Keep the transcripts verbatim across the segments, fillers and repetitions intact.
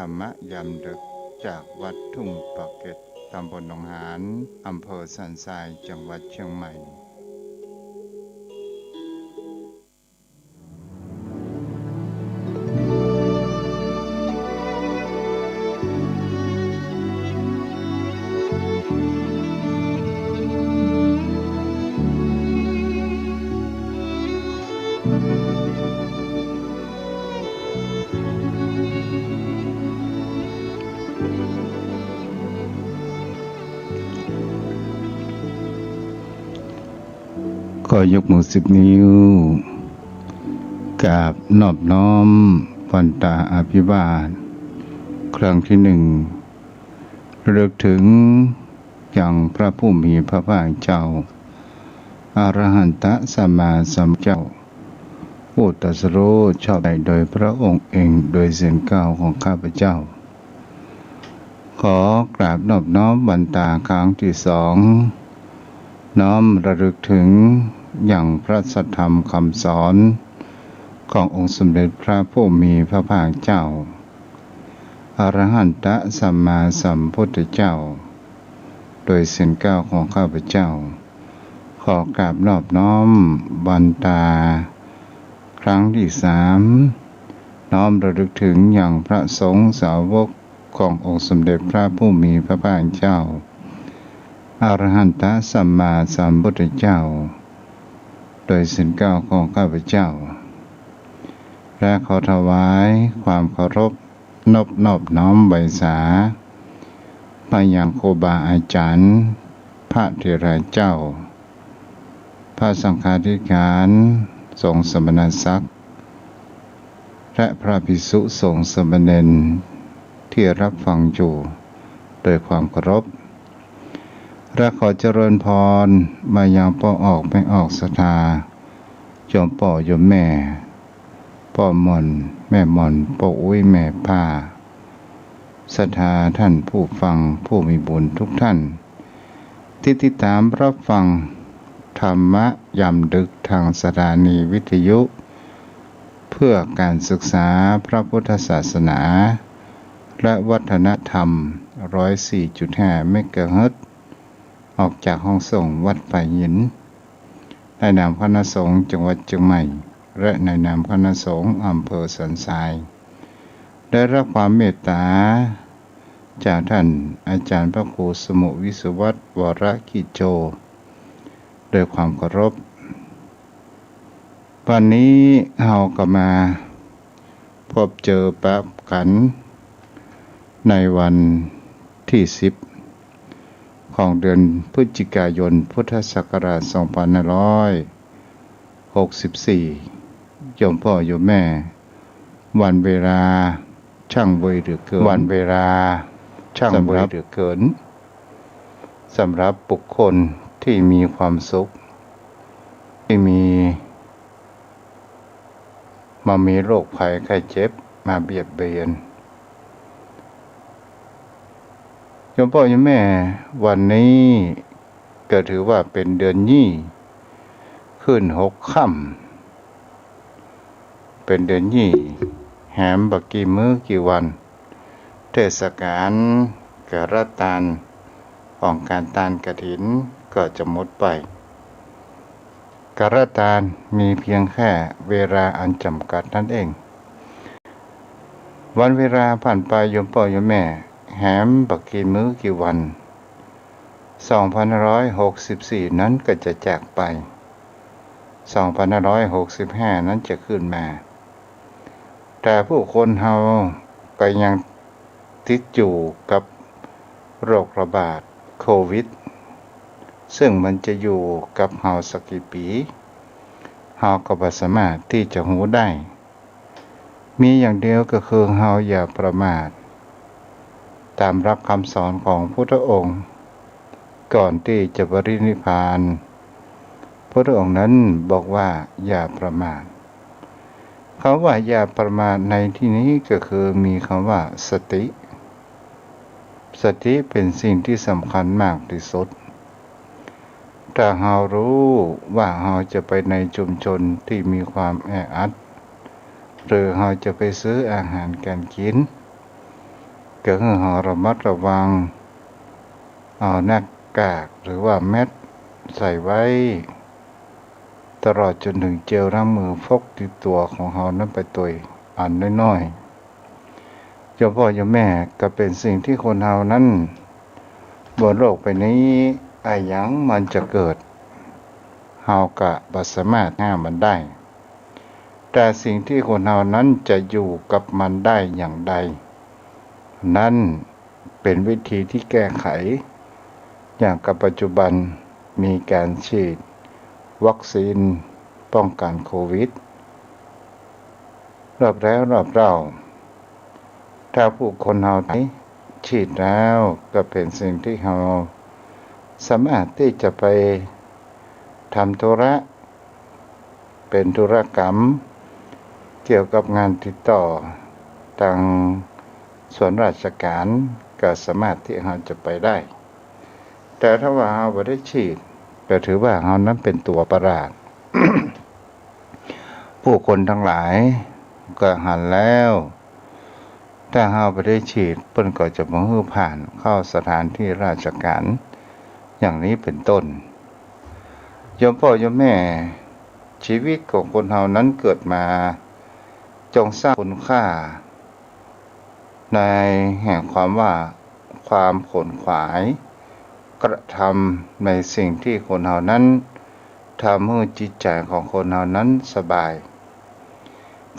รรมยามดึก จากวัดทุ่งปากเกร็ด ตำบลหนองหาน อำเภอสันทราย จังหวัดเชียงใหม่ ขอยกมือสิบนิ้ว กราบนอบน้อมวันตาอภิวาท ครั้งที่หนึ่ง ระลึกถึงยังพระผู้มีพระภาคเจ้า อรหันตสัมมาสัมพุทธเจ้า ผู้ตรัสรู้ชอบได้โดยพระองค์เอง โดยเสียงกล่าวของข้าพเจ้า ขอกราบนอบน้อมวันตาครั้งที่สอง น้อมระลึกถึงยังพระสัทธรรมคำสอนขององค์สมเด็จพระผู้มีพระภาคเจ้า อรหันตสัมมาสัมพุทธเจ้า โดยเสียงกล่าวของข้าพเจ้า ขอกราบนอบน้อมวันตาครั้งที่สาม น้อมระลึกถึงยังพระสงฆ์สาวกขององค์สมเด็จพระผู้มีพระภาคเจ้า อรหันตสัมมาสัมพุทธเจ้า โดยเสียงกล่าวของข้าพเจ้า และขอถวายความเคารพนบนอบน้อมไหว้สา มายังครูบาอาจารย์ พระเถราเจ้า พระสังฆาธิการ สงฆ์สมณศักดิ์ และพระภิกษุสงฆ์สามเณรที่รับฟังอยู่โดยความเคารพ และขอเจริญพรมายังป้อออกแม่ออกศรัทธา โยมป้อโยมแม่ ป้อหม่อน แม่หม่อน ป้ออุ๊ย แม่ผ้า ศรัทธาท่านผู้ฟังผู้มีบุญทุกท่าน ที่ติดตามรับฟังธรรมะยามดึกทางสถานีวิทยุ เพื่อการศึกษาพระพุทธศาสนา และวัฒนธรรม ร้อยสี่จุดห้าเมกะเฮิรตซ์ ออกจากห้องส่งวัดป่าหิน ในนามคณะสงฆ์จังหวัดเชียงใหม่ และในนามคณะสงฆ์อำเภอสันทราย ได้รับความเมตตาจากท่านอาจารย์พระครูสมุวิศวัฒน์ วรกิจโจ โดยความเคารพ วันนี้เฮาก็มาพบเจอปะกั๋นในวันตี้สิบ ของเดือนพฤศจิกายน พุทธศักราชสองพันห้าร้อยหกสิบสี่ โยมป้อโยมแม่ วันเวลาช่างเวยเหลือเกิน วันเวลาช่างเวยเหลือเกิน สำหรับบุคคลที่มีความสุข ที่มี บ่มีโรคภัยไข้เจ็บมาเบียดเบียน โยมป้อโยมแม่ วันนี้ก็ถือว่าเป๋นเดือนยี่ ขึ้นหกค่ำ เป๋นเดือนยี่ แหมบ่กี่มื้อกี่วัน เทศกาลกฐิน ของก๋านตานกฐินก็จะหมดไป กฐินมีเพียงแค่เวลาอันจำกัดนั้นเอง วันเวลาผ่านไปโยมป้อโยมแม่ แหมบ่กี่มื้อกี่วัน สองพันห้าร้อยหกสิบสี่นั้นก็จะจากไป สองพันห้าร้อยหกสิบห้านั้นจะขึ้นมา แต่ผู้คนเฮาก็ยังติดอยู่กับโรคระบาดโควิด ซึ่งมันจะอยู่กับเฮาสักกี่ปี๋ เฮาก็บ่สามารถตี้จะฮู้ได้ มีอย่างเดียวก็คือเฮาอย่าประมาท ต๋ามหลักกำสอนของพุทธองค์ ก่อนตี้จะปรินิพพาน พุทธองค์นั้นบอกว่าอย่าประมาท กำว่าอย่าประมาทในตี้นี้ก็คือมีกำว่าสติ สติเป๋นสิ่งตี้สำคัญมากตี้สุด ถ้าเฮาฮู้ว่าเฮาจะไปในชุมชนตี้มีความแออัด หรือเฮาจะไปซื้ออาหารก๋านกิ๋น ก็หื้อเฮาระมัดระวัง เอาหน้ากากหรือว่าแมสก์ใส่ไว้ ตลอดจ๋นเถิงเจลล้างมือพกติดตั๋วของเฮานั้นไปตวยอันน้อยๆ โยมป้อโยมแม่ ก็เป๋นสิ่งตี้คนเฮานั้น บนโลกใบนี้ อะหยังมันจะเกิด เฮาก็บ่สามารถห้ามมันได้ แต่สิ่งตี้คนเฮานั้นจะอยู่กับมันได้อย่างใด นั้นเป๋นวิธีตี้แก้ไข อย่างกับปัจจุบันมีก๋านฉีดวัคซีนป้องกั๋นโควิด รอบแล้วรอบเล่า ถ้าผู้คนเฮาไหนฉีดแล้ว ก็เป๋นสิ่งตี้เฮาสามารถตี้จะไปทำธุระ เป๋นธุรกรรม เกี่ยวกับงานติดต่อตางส่วนราชก๋าน ก็สามารถตี้เฮาจะไปได้ แต่ถ้าว่าเฮาบ่ได้ฉีด ก็ถือว่าเฮานั้นเป๋นตั๋วประหลาด ผู้คนตังหลายก็หันแล้ว ถ้าเฮาบ่ได้ฉีด เปิ้นก็จะบ่หื้อผ่านเข้าสถานตี้ราชก๋าน อย่างนี้เป๋นต้น โยมป้อโยมแม่ ชีวิตของคนเฮานั้นเกิดมา จงสร้างคุณค่า ในแห่งความว่า ความขวนขวาย กระทำในสิ่งตี้คนเฮานั้น ทำหื้อจิตใจ๋ของคนเฮานั้นสบาย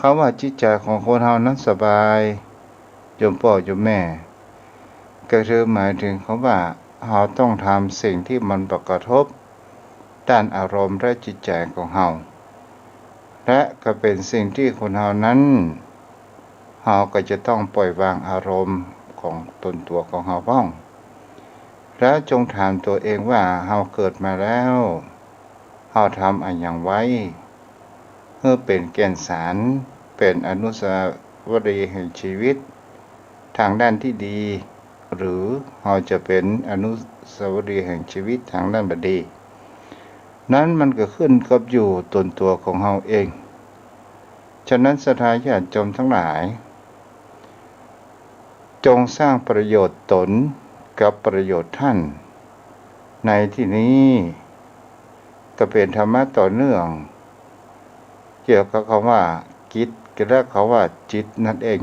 กำว่าจิตใจ๋ของคนเฮานั้นสบาย โยมป้อโยมแม่ ก็คือหมายเถิงกำว่า เฮาต้องทำสิ่งตี้มันบ่กระทบ ด้านอารมณ์และจิตใจ๋ของเฮา และก็เป๋นสิ่งตี้คนเฮานั้น เฮาก็จะต้องปล่อยวางอารมณ์ของตนตั๋วของเฮาพ่อง แล้วจงถามตั๋วเองว่า เฮาเกิดมาแล้ว เฮาทำอะหยังไว้ หื้อเป๋นแก่นสาร เป๋นอนุสาวรีย์แห่งชีวิต ตางด้านตี้ดี หรือเฮาจะเป๋นอนุสาวรีย์แห่งชีวิตตางด้านบ่ดี นั้นมันก็ขึ้นกับอยู่ตนตั๋วของเฮาเอง ฉะนั้นศรัทธาญาติโยมตังหลาย จงสร้างประโยชน์ตนกับประโยชน์ต้าน ในตี้นี้ก็เป๋นธรรมะต่อเนื่อง เกี่ยวกับกำว่ากิจ และกำว่าจิตนั้นเอง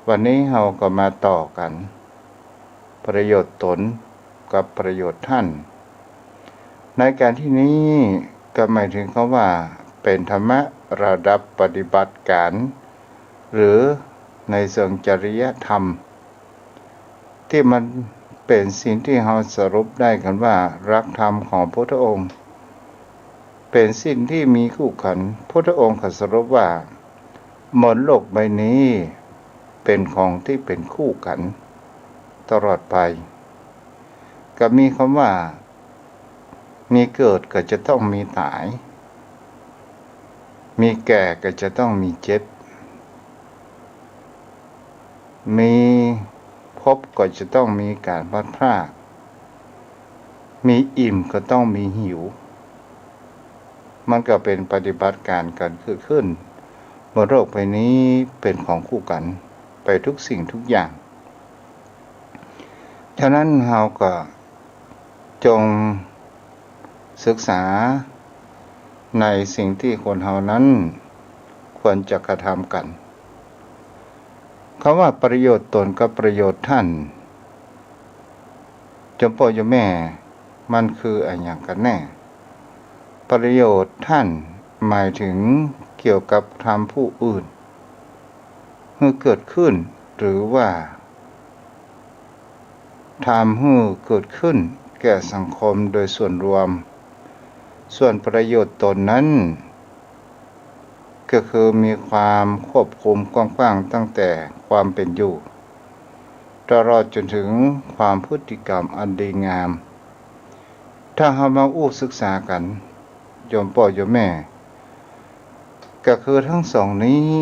วันนี้เฮาก็มาต่อกั๋น ประโยชน์ตนกับประโยชน์ต้าน ในก๋านตี้นี้ก็หมายเถิงกำว่า เป๋นธรรมะระดับปฏิบัติก๋าน หรือในเชิงจริยธรรม ตี้มันเป๋นสิ่งตี้เฮาสรุปได้กั๋นว่า หลักธรรมของพุทธองค์ เป๋นสิ่งตี้มีคู่ขัน พุทธองค์ก็สรุปว่า บนโลกใบนี้ เป๋นของตี้เป๋นคู่กั๋นตลอดไป ก็มีกำว่า มีเกิดก็จะต้องมีต๋าย มีแก่ก็จะต้องมีเจ็บ มีพบก็จะต้องมีก๋านพลัดพราก มีอิ่มก็ต้องมีหิว มันก็เป๋นปฏิบัติก๋านกั๋นเกิดขึ้น บนโลกใบนี้เป๋นของคู่กั๋นไปทุกสิ่งทุกอย่าง ฉะนั้นเฮาก็จงศึกษาในสิ่งตี้คนเฮานั้นควรจะกระทำกั๋น กำว่าประโยชน์ตนกับประโยชน์ต้าน โยมป้อโยมแม่ มันคืออะหยังกั๋นแน่ ประโยชน์ต้านหมายเถิงเกี่ยวกับทำผู้อื่นหื้อเกิดขึ้น หรือว่าทำหื้อเกิดขึ้นแก่สังคมโดยส่วนรวม ส่วนประโยชน์ตนนั้น ก็คือมีความควบคุมกว้างๆ ตั้งแต่ความเป๋นอยู่ ตลอดจ๋นเถิงความพฤติกรรมอันดีงาม ถ้าเฮามาอู้ศึกษากั๋น โยมป้อโยมแม่ ก็คือตึงสองนี้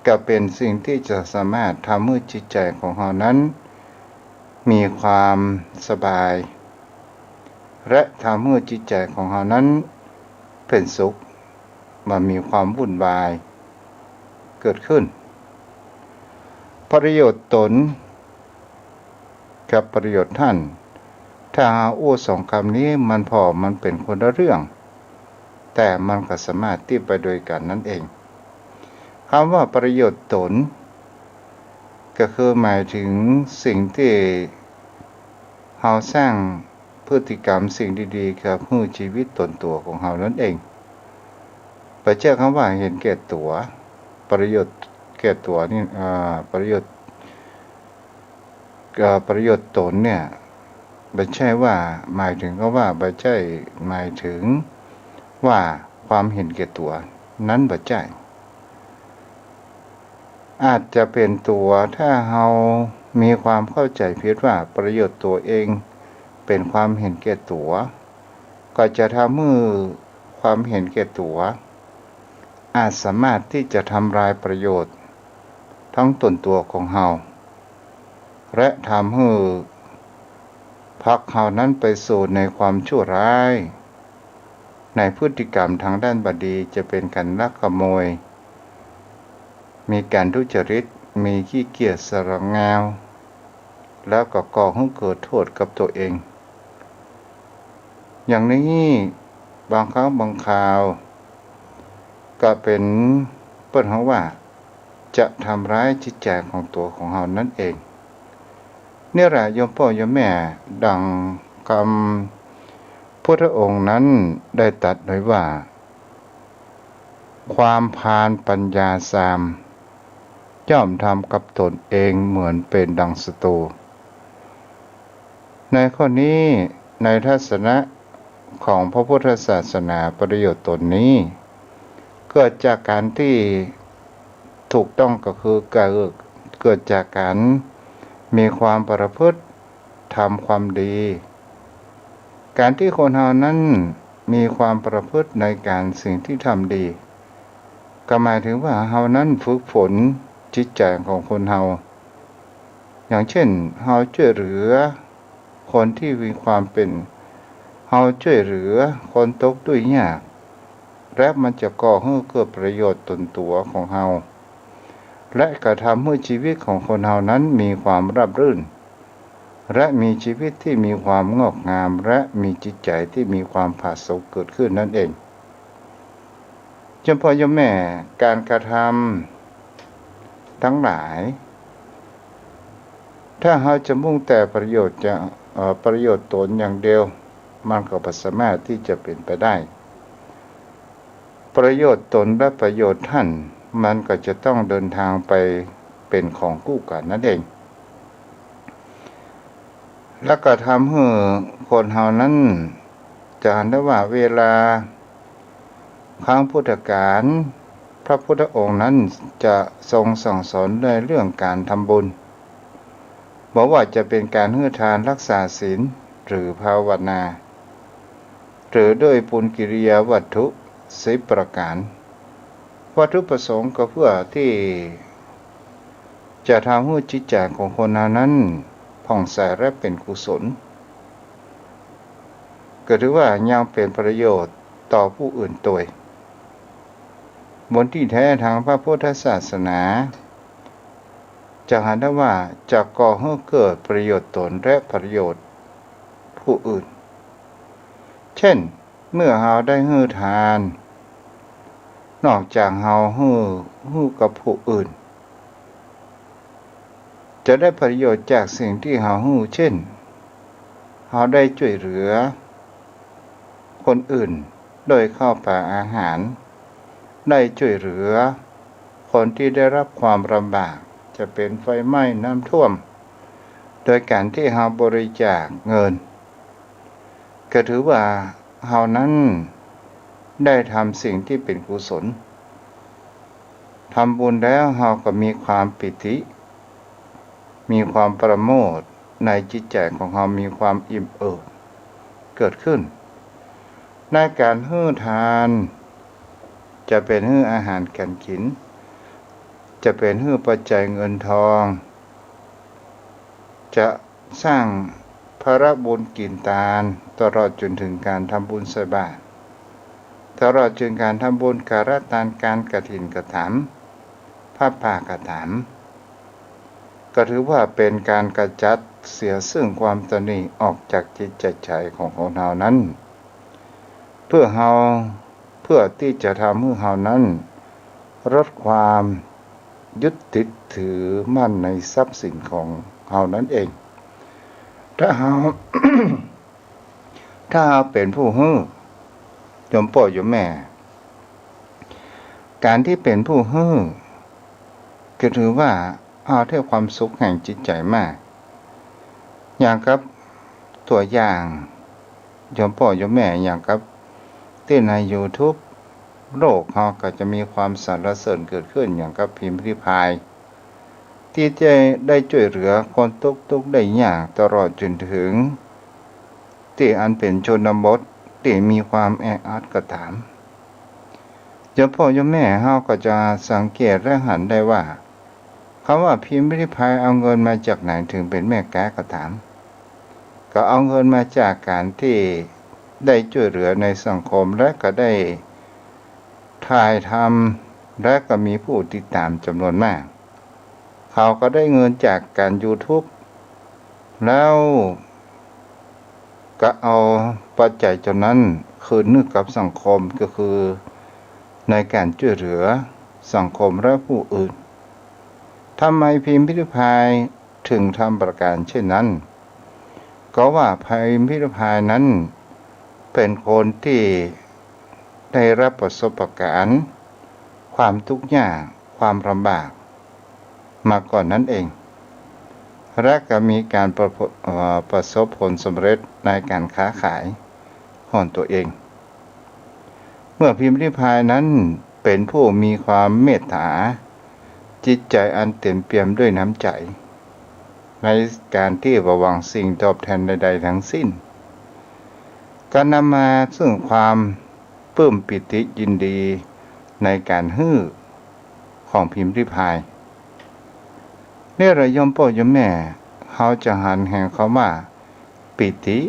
ก็เป๋นสิ่งตี้จะสามารถทำหื้อจิตใจ๋ของเฮานั้น มีความสบาย และทำหื้อจิตใจ๋ของเฮานั้นเป๋นสุข บ่มีความวุ่นวายเกิดขึ้น ประโยชน์ตนกับประโยชน์ท่าน ถ้าหากอู้สองกำนี้มันผ่อมันเป๋นคนละเรื่อง แต่มันก็สามารถตี้ไปโดยกั๋นนั้นเอง กำว่าประโยชน์ตน ก็คือหมายเถิงสิ่งตี้เฮาสร้างพฤติกรรมสิ่งดีๆ กับหื้อจีวิตต๋นตั๋วของเฮานั้นเอง บ่ใจ้กำว่าเห็นแก่ตั๋ว ประโยชน์แก่ตั๋วนี่ อ่า ประโยชน์ เอ่อ ประโยชน์ตนเนี่ย บ่ใจ้ว่าหมายเถิงกำว่า บ่ใจ้หมายเถิงว่าความเห็นแก่ตั๋ว นั้นบ่ใจ้ อาจจะเป๋นตั๋ว ถ้าเฮามีความเข้าใจ๋ผิดว่าประโยชน์ตั๋วเองเป๋นความเห็นแก่ตั๋ว ก็จะทำหื้อความเห็นแก่ตั๋ว อาจสามารถตี้จะทำลายประโยชน์ทั้งต๋นตั๋วของเฮา และทำหื้อผลักเฮานั้นไปสู่ในความชั่วร้าย ในพฤติกรรมทางด้านบ่ดี จะเป๋นก๋านลักขโมย มีก๋านทุจริต มีขี้เกียจสละแงว แล้วก็ก่อหื้อเกิดโต้ษกับตั๋วเอง อย่างนี้บางครั้งบางคราว ก็เป๋นเปิ้นฮ้องว่า จะทำร้ายจิตใจ๋ของตั๋วของเฮานั้นเอง นี่แหละโยมป้อโยมแม่ ดังกำพุทธองค์นั้นได้ตรัสไว้ว่า ความพาลปัญญาซาม ย่อมทำกับต๋นเองเหมือนเป๋นดังศัตรู ในข้อนี้ ในทัศนะของพระพุทธศาสนา ประโยชน์ตนนี้ เกิดจากก๋านตี้ถูกต้องก็คือเกิด เกิดจากก๋านมีความประพฤติทำความดี ก๋านตี้คนเฮานั้นมีความประพฤติในก๋านสิ่งตี้ทำดี ก็หมายเถิงว่าเฮานั้นฝึกฝนจิตใจ๋ของคนเฮา อย่างเช่น เฮาจ้วยเหลือคนตี้มีความเป๋น เฮาจ้วยเหลือคนตกตุ๊กข์ยาก และมันจะก่อหื้อเกิดประโยชน์ต๋นตั๋วของเฮา และกระทำหื้อจีวิตของคนเฮานั้นมีความราบรื่น และมีจีวิตตี้มีความงอกงาม และมีจิตใจ๋ตี้มีความผาสุกเกิดขึ้นนั้นเอง โยมป้อโยมแม่ ก๋านกระทำตังหลาย ถ้าเฮาจะมุ่งแต่ประโยชน์จะ เอ่อ ประโยชน์ตนอย่างเดียว มันก็บ่สามารถตี้จะเป๋นไปได้ ประโยชน์ตนและประโยชน์ท่าน มันก็จะต้องเดินทางไปเป๋นของคู่กั๋นนั้นเอง แล้วก็ทำหื้อคนเฮานั้น จะหันได้ว่าเวลาครั้งพุทธกาล พระพุทธองค์นั้นจะทรงสั่งสอนในเรื่องก๋านทำบุญ บ่ว่าจะเป๋นก๋านหื้อทาน รักษาศีล หรือภาวนา หรือด้วยปุญกิริยาวัตถุสิบประก๋าน วัตถุประสงค์ก็เพื่อตี้จะทำหื้อจิตใจ๋ของคนเฮานั้นผ่องใสและเป๋นกุศล ก็ถือว่ายังเป๋นประโยชน์ต่อผู้อื่นตวย บนตี้แต๊ทางพระพุทธศาสนา จะหันได้ว่าจะก่อหื้อเกิดประโยชน์ตนและประโยชน์ผู้อื่น เช่น เมื่อเฮาได้หื้อทาน นอกจากเฮาหื้อ หื้อกับผู้อื่น จะได้ประโยชน์จากสิ่งตี้เฮาหื้อ เช่น เฮาได้จ้วยเหลือคนอื่นด้วยข้าวป๋าอาหาร ได้จ้วยเหลือคนตี้ได้ฮับความลำบาก จะเป๋นไฟไหม้ น้ำท่วม โดยก๋านตี้เฮาบริจาคเงิน ก็ถือว่าเฮานั้นได้ทำสิ่งตี้เป๋นกุศล ทำบุญแล้วเฮาก็มีความปีติ มีความประโมทย์ในจิตใจ๋ของเฮา มีความอิ่มเอิบเกิดขึ้น ในก๋านหื้อทาน จะเป๋นหื้ออาหารก๋านกิ๋น จะเป๋นหื้อปัจจัยเงินทอง จะ สร้างพระบุญกิ๋นตาน ตลอดจ๋นเถิงก๋านทำบุญใส่บาตร ตลอดจ๋นก๋านทำบุญกาละตาน ก๋านกฐินก็ต๋าม ผ้าป่าก็ต๋าม ก็ถือว่าเป๋นก๋านกระจัดเสียซึ่งความตำหนิออกจากจิตจากใจ๋ของคนเฮานั้น เปื้อเฮา เปื้อตี้จะทำหื้อเฮานั้นลดความยึดติดถือมั่นในทรัพย์สินของเฮานั้นเอง ถ้าเฮา ถ้าเฮาเป๋นผู้หื้อ โยมป้อโยมแม่ ก๋านตี้เป๋นผู้หื้อ ก็ถือว่าเฮาได้ความสุขแห่งจิตใจ๋มาก อย่างกับตั๋วอย่าง โยมป้อโยมแม่ อย่างกับตี้ในยูทูบ โลกเฮาก็จะมีความสรรเสริญเกิดขึ้น อย่างกับพิมพ์ริพาย ตี้จะได้จ้วยเหลือคนตกตุ๊กข์ได้ยาก ตลอดจ๋นเถิง ตี้อันเป๋นชนบทตี้มีความแออัดก็ต๋าม โยมป้อโยมแม่เฮาก็จะสังเกตและหันได้ว่า กำว่าพิมพ์ริพายเอาเงินมาจากไหนเถิงเป๋นแม่ก๊าก็ต๋าม ก็เอาเงินมาจากก๋านตี้ได้จ้วยเหลือในสังคม และก็ได้ถ่ายทำ และก็มีผู้ติดต๋ามจ๋ำนวนมาก เขาก็ได้เงินจากก๋านยูทูบ แล้วก็เอาปัจจัยจำนั้นคืนนึกกับสังคม ก็คือในก๋านจ้วยเหลือสังคมและผู้อื่น ทำไมพิมพ์ริพายเถิงทำประก๋านเช่นนั้น ก็ว่าพิมพ์ริพายนั้นเป๋นคนตี้ได้ฮับประสบการณ์ความตุ๊กข์ยาก ความลำบากมาก่อนนั้นเอง และก็มีก๋านประพ- เอ่อ ประสบผลสำเร็จในก๋านค้าขายของตั๋วเอง เมื่อพิมพ์ริพายนั้นเป๋นผู้มีความเมตต๋า จิตใจ๋อันเต๋มเปี่ยมด้วยน้ำใจ๋ ในก๋านตี้บ่หวังสิ่งตอบแทนใดๆ ทั้งสิ้น ก็นำมาซึ่งความปลื้มปีติยินดีในก๋านหื้อของพิมพ์ริพาย นี่แหละโยมป้อโยมแม่ เฮาจะหันแห่งกำว่าปีติ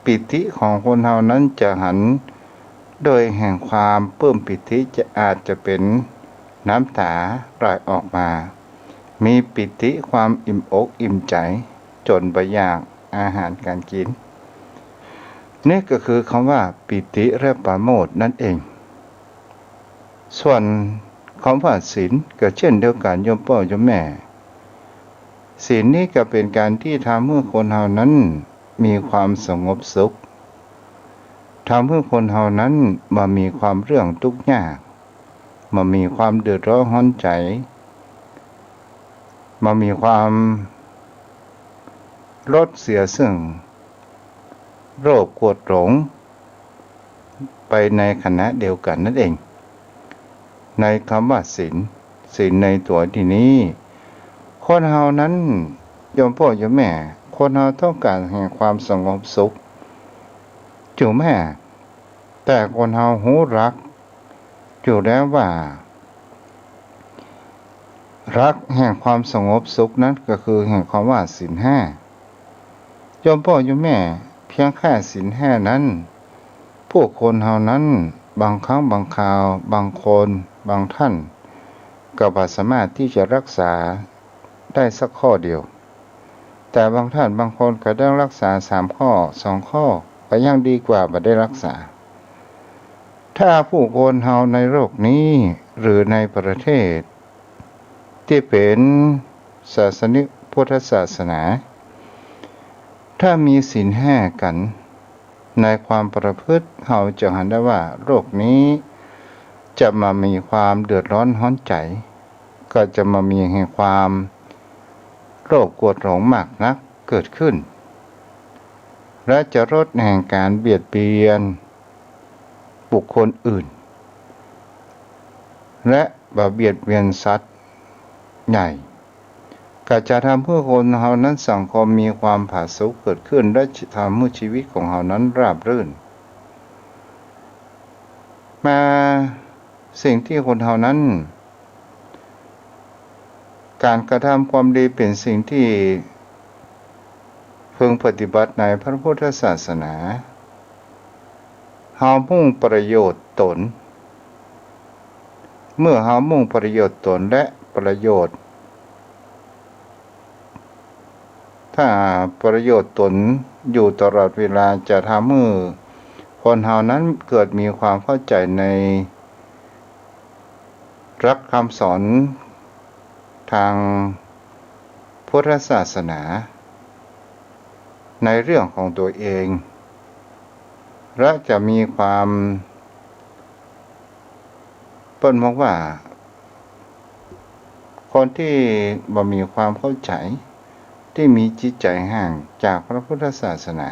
ปีติของคนเฮานั้นจะหันโดยแห่งความปลื้มปีติ จะอาจจะเป๋นน้ำต๋าไหลออกมา มีปีติความอิ่มอกอิ่มใจ๋จ๋นบ่อยากอาหารก๋านกิ๋น นี่ก็คือกำว่าปีติและปราโมทย์นั้นเอง ส่วนกำว่าศีลก็เช่นเดียวกั๋นโยมป้อโยมแม่ ศีลนี้ก็เป๋นก๋านตี้ทำหื้อคนเฮานั้นมีความสงบสุข ทำหื้อคนเฮานั้นบ่มีความเรื่องตุ๊กข์ยาก บ่มีความเดือดร้อนฮ้อนใจ๋ บ่มีความลดเสียซึ่งโลภโกรธหลงไปในขณะเดียวกั๋นนั้นเอง ในกำว่าศีล ศีลในตั๋วตี้นี้ คนเฮานั้นโยมป้อโยมแม่ คนเฮาต้องก๋านแห่งความสงบสุขอยู่แม่ แต่คนเฮาฮู้หลักอยู่แล้วว่า หลักแห่งความสงบสุขนั้นก็คือแห่งกำว่าศีลห้า โยมป้อโยมแม่ เพียงแค่ศีลห้านั้น ผู้คนเฮานั้นบางครั้งบางคราว บางคนบางท่าน ก็บ่สามารถตี้จะฮักษาได้สักข้อเดียว แต่บางท่านบางคนก็ได้ฮักษาสามข้อ สองข้อ ก็ยังดีกว่าบ่ได้ฮักษา ถ้าผู้คนเฮาในโลกนี้ หรือในประเทศตี้เป๋นศาสนิกพุทธศาสนา ถ้ามีศีลห้ากั๋นในความประพฤติ เฮาจะหันได้ว่าโลกนี้จะบ่มีความเดือดร้อนฮ้อนใจ๋ ก็จะบ่มีแห่งความโลภโกรธหลงมากนักเกิดขึ้น และจะลดแห่งก๋านเบียดเบียนบุคคลอื่น และบ่เบียดเบียนสัตว์ใหญ่ ก็จะทำหื้อคนเฮานั้นสังคมมีความผาสุกเกิดขึ้น และทำหื้อชีวิตของเฮานั้นราบรื่น มาสิ่งตี้คนเฮานั้น ก๋านกระทำความดีเป๋นสิ่งตี้พึงปฏิบัติในพระพุทธศาสนา เฮามุ่งประโยชน์ตน เมื่อเฮามุ่งประโยชน์ตนและประโยชน์ ถ้าประโยชน์ต๋นอยู่ตลอดเวลาจะทำหื้อคนเฮานั้นเกิดมีความเข้าใจ๋ในหลักคำสอนตางพุทธศาสนาในเรื่องของตั๋วเอง และจะมีความ เปิ้นบอกว่า คนตี้บ่มีความเข้าใจ๋ ตี้มีจิตใจ๋ห่างจากพระพุทธศาสนา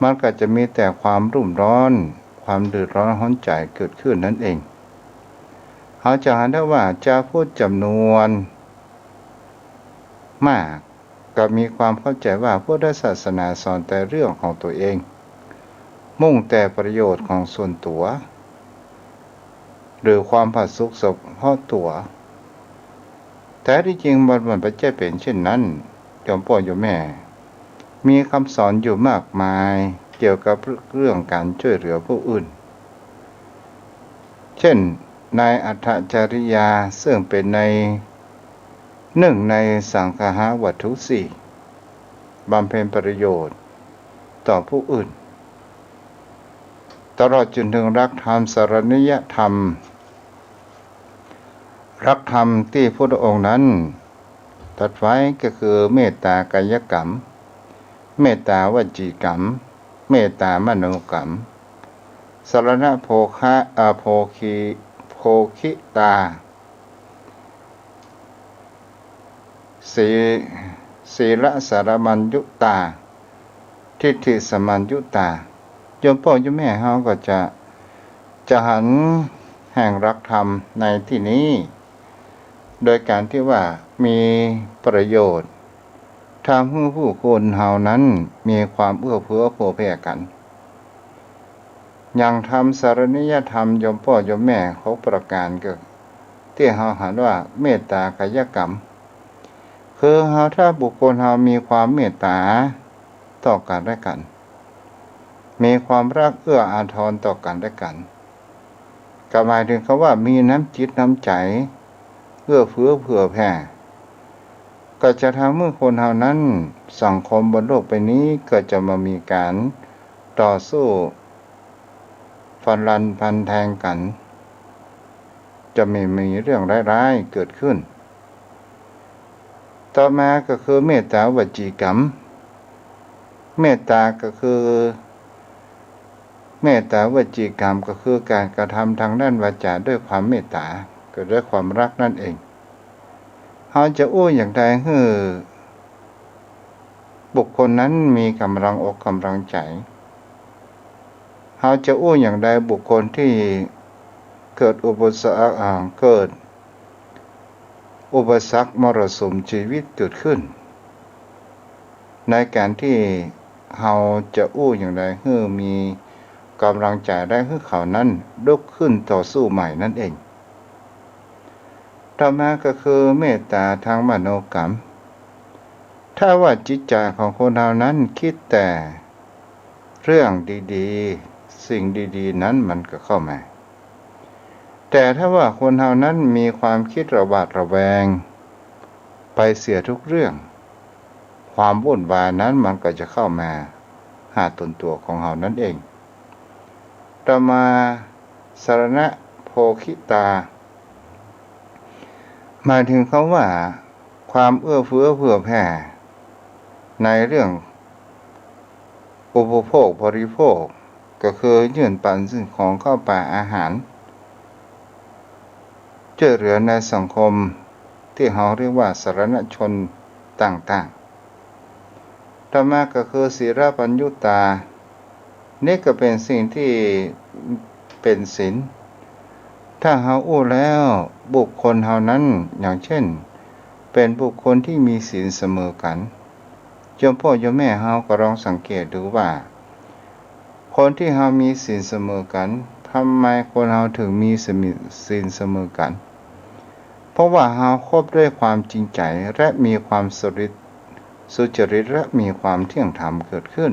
มันก็จะมีแต่ความรุ่มร้อน ความเดือดร้อนฮ้อนใจ๋เกิดขึ้นนั้นเอง เฮาจะหันได้ว่าจาวพุทธจ๋ำนวนมาก ก็มีความเข้าใจ๋ว่าพุทธศาสนาสอนแต่เรื่องของตั๋วเอง มุ่งแต่ประโยชน์ของส่วนตั๋ว หรือความผาสุกเฉพาะตั๋ว แต๊ตี้จริงมัน มันบ่ใจ้เป๋นเช่นนั้น โยมป้อโยมแม่ มีคำสอนอยู่มากมายเกี่ยวกับเรื่องก๋านจ้วยเหลือผู้อื่น เช่น ในอัตถจริยา ซึ่งเป๋นใน นึ่งในสังคหวัตถุสี่ บำเพ็ญประโยชน์ต่อผู้อื่น ตลอดจ๋นเถิงหลักธรรมสรณียธรรม หลักธรรมตี้พุทธองค์นั้นตรัสไว้ก็คือเมตตากายกรรม เมตตาวจีกรรม เมตตามโนกรรม สรณะโภคะ เอ่อ โภคี โภคิตา สี สีลสรมัญญุตา ทิฏฐิสมัญญุตา โยมป้อโยมแม่เฮาก็จะ จะหันแห่งหลักธรรมในตี้นี้ โดยก๋านตี้ว่ามีประโยชน์ ทำหื้อผู้คนเฮานั้นมีความเอื้อเฟื้อเผื่อแผ่กั๋น อย่างธรรมสรณียธรรมโยมป้อโยมแม่หกประก๋านก็ ตี้เฮาหันว่าเมตตากายกรรม คือเฮาถ้าบุคคลเฮามีความเมตต๋าต่อกั๋นและกั๋น มีความรักเอื้ออาทรต่อกั๋นและกั๋น ก็หมายเถิงกำว่ามีน้ำจิตน้ำใจ๋เอื้อเฟื้อเผื่อแผ่ ก็จะทำหื้อคนเฮานั้น สังคมบนโลกใบนี้ก็จะบ่มีก๋านต่อสู้ฟันรันฟันแทงกั๋น จะบ่มีเรื่องร้ายๆ เกิดขึ้น ต่อมาก็คือเมตตาวจีกรรม เมตตาก็คือ เมตตาวจีกรรมก็คือก๋านกระทำตางด้านวาจาด้วยความเมตต๋า ก็ด้วยความรักนั่นเอง เฮาจะอู้อย่างใดหื้อบุคคลนั้นมีก๋ำลังอกก๋ำลังใจ๋ เฮาจะอู้อย่างใดบุคคลตี้เกิดอุปสรรค อ่า เกิดอุปสรรคมรสุมจีวิตเกิดขึ้น ในก๋านตี้เฮาจะอู้อย่างใดหื้อมีก๋ำลังใจ๋ได้หื้อเขานั้นลุกขึ้นต่อสู้ใหม่นั่นเอง ต่อมาก็คือเมตตาตางมโนกรรม ถ้าว่าจิตใจ๋ของคนเฮานั้นกึ๊ดแต่เรื่องดีๆ สิ่งดีๆ นั้นมันก็เข้ามา แต่ถ้าว่าคนเฮานั้นมีความกึ๊ดระหวาดระแวงไปเสียทุกเรื่อง ความวุ่นวายนั้นมันก็จะเข้ามาหาต๋นตั๋วของเฮานั้นเอง ต่อมาสรณะโภคิตา หมายเถิงกำว่าความเอื้อเฟื้อเผื่อแผ่ในเรื่องอุปโภคบริโภค ก็คือยื่นปันสิ่งของข้าวป๋าอาหาร จ้วยเหลือในสังคมตี้เฮาเรียกว่าสรณชนต่างๆ ต่อมาก็คือศีลปัญญุตา นี่ก็เป๋นสิ่งตี้เป๋นศีล ถ้าเฮาอู้แล้วบุคคลเฮานั้น อย่างเช่น เป๋นบุคคลตี้มีศีลเสมอกั๋น โยมป้อโยมแม่เฮาก็ลองสังเกตดูว่า คนตี้เฮามีศีลเสมอกั๋น ทำไมคนเฮาเถิงมีสมิ ศีลเสมอกั๋น เพราะว่าเฮาคบด้วยความจริงใจ๋ และมีความสุริต สุจริต และมีความเที่ยงธรรมเกิดขึ้น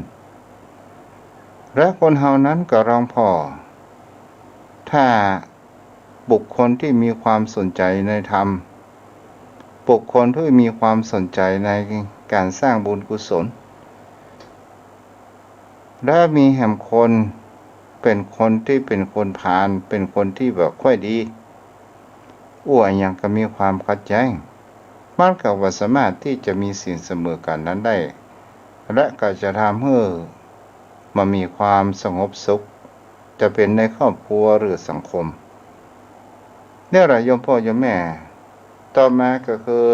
และคนเฮานั้นก็ลองผ่อ ถ้าบุคคลตี้มีความสนใจ๋ในธรรม บุคคลผู้มีความสนใจ๋ในก๋านสร้างบุญกุศล และมีแหมคนเป๋นคนตี้เป๋นคนพาล เป๋นคนตี้บ่ค่อยดี อู้อะหยังก็มีความขัดแย้ง มันก็บ่สามารถตี้จะมีศีลเสมอกั๋นนั้นได้ และก็จะทำหื้อบ่มีความสงบสุข จะเป๋นในครอบครัวหรือสังคม เนี่ยแหละโยมป้อโยมแม่ ต่อมาก็คือ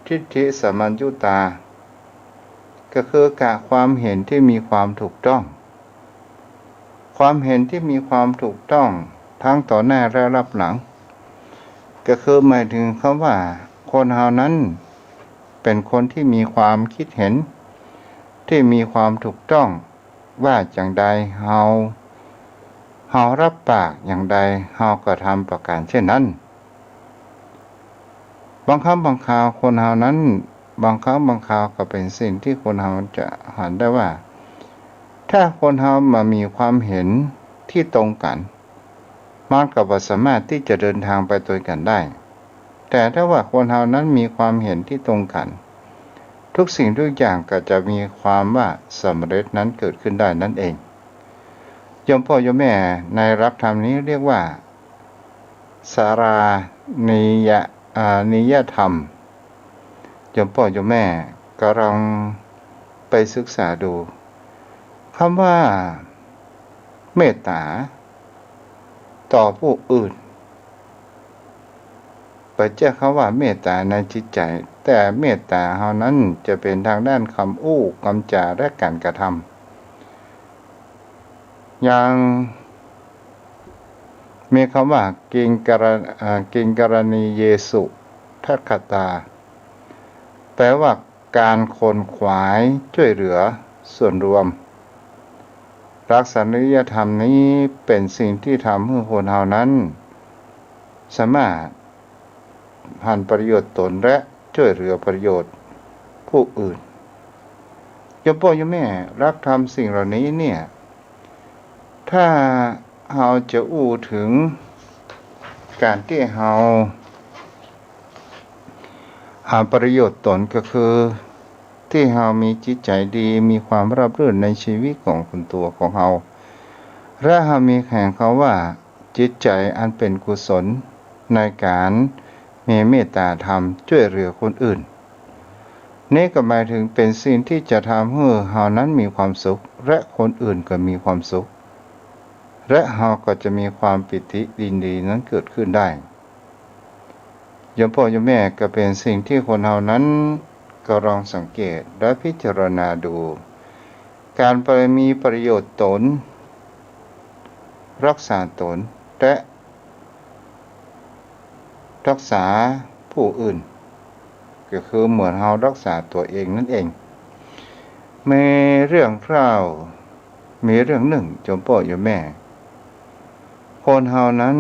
ทิฏฐิสัมปยุตตา ก็คือความเห็นที่มีความถูกต้อง ความเห็นที่มีความถูกต้องทั้งต่อหน้าและลับหลัง ก็คือหมายถึงกำว่าคนเฮานั้นเป๋นคนที่มีความคิดเห็นที่มีความถูกต้อง ว่าจั่งใดเฮา เฮาฮับปากอย่างใด เฮาก็ทำประก๋านเช่นนั้น บางครั้งบางคราวคนเฮานั้น บางครั้งบางคราวก็เป๋นสิ่งที่คนเฮาจะหันได้ว่า ถ้าคนเฮาบ่มีความเห็นที่ตรงกั๋น มันก็บ่สามารถที่จะเดินทางไปตวยกั๋นได้ แต่ถ้าว่าคนเฮานั้นมีความเห็นที่ตรงกั๋น ทุกสิ่งทุกอย่างก็จะมีความว่าสำเร็จนั้นเกิดขึ้นได้นั่นเอง โยมป้อโยมแม่ ในหลักธรรมนี้เรียกว่า สารานิยะ อ่า นิยธรรม โยมป้อโยมแม่ก็ลองไปศึกษาดู กำว่าเมตต๋าต่อผู้อื่น บ่ใจ้กำว่าเมตต๋าในจิตใจ๋ แต่เมตต๋าเฮานั้นจะเป๋นทางด้านกำอู้ กำจ๋า และก๋านกระทำ อย่างมีกำว่า กิงกะระ อ่า กิงกะระณีเยสุ ทัคคตา แปลว่าก๋านขนขวายจ้วยเหลือส่วนรวม หลักสารานิยธรรมนี้เป๋นสิ่งที่ทำหื้อคนเฮานั้น สามารถหันประโยชน์ตนและจ้วยเหลือประโยชน์ผู้อื่น โยมป้อโยมแม่ หลักธรรมสิ่งเหล่านี้เนี่ย ถ้าเฮาจะอู้เถิงก๋านตี้เฮาหันประโยชน์ตน ก็คือตี้เฮามีจิตใจ๋ดี มีความราบรื่นในชีวิตของส่วนตั๋วของเฮา และเฮามีแหมกำว่า จิตใจ๋อันเป๋นกุศลในก๋านมีเมตต๋าธรรมจ้วยเหลือคนอื่น นี้ก็หมายเถิงเป๋นสิ่งที่จะทำหื้อเฮานั้นมีความสุข และคนอื่นก็มีความสุข และเฮาก็จะมีความปีติยินดีนั้นเกิดขึ้นได้ โยมป้อโยมแม่ ก็เป๋นสิ่งที่คนเฮานั้นก็ลองสังเกตและพิจารณาดู ก๋านไปมีประโยชน์ตน ฮักษาตน และฮักษาผู้อื่น ก็คือเหมือนเฮาฮักษาตั๋วเองนั่นเอง มีเรื่องเล่า มีเรื่องนึ่ง โยมป้อโยมแม่ คนเฮานั้น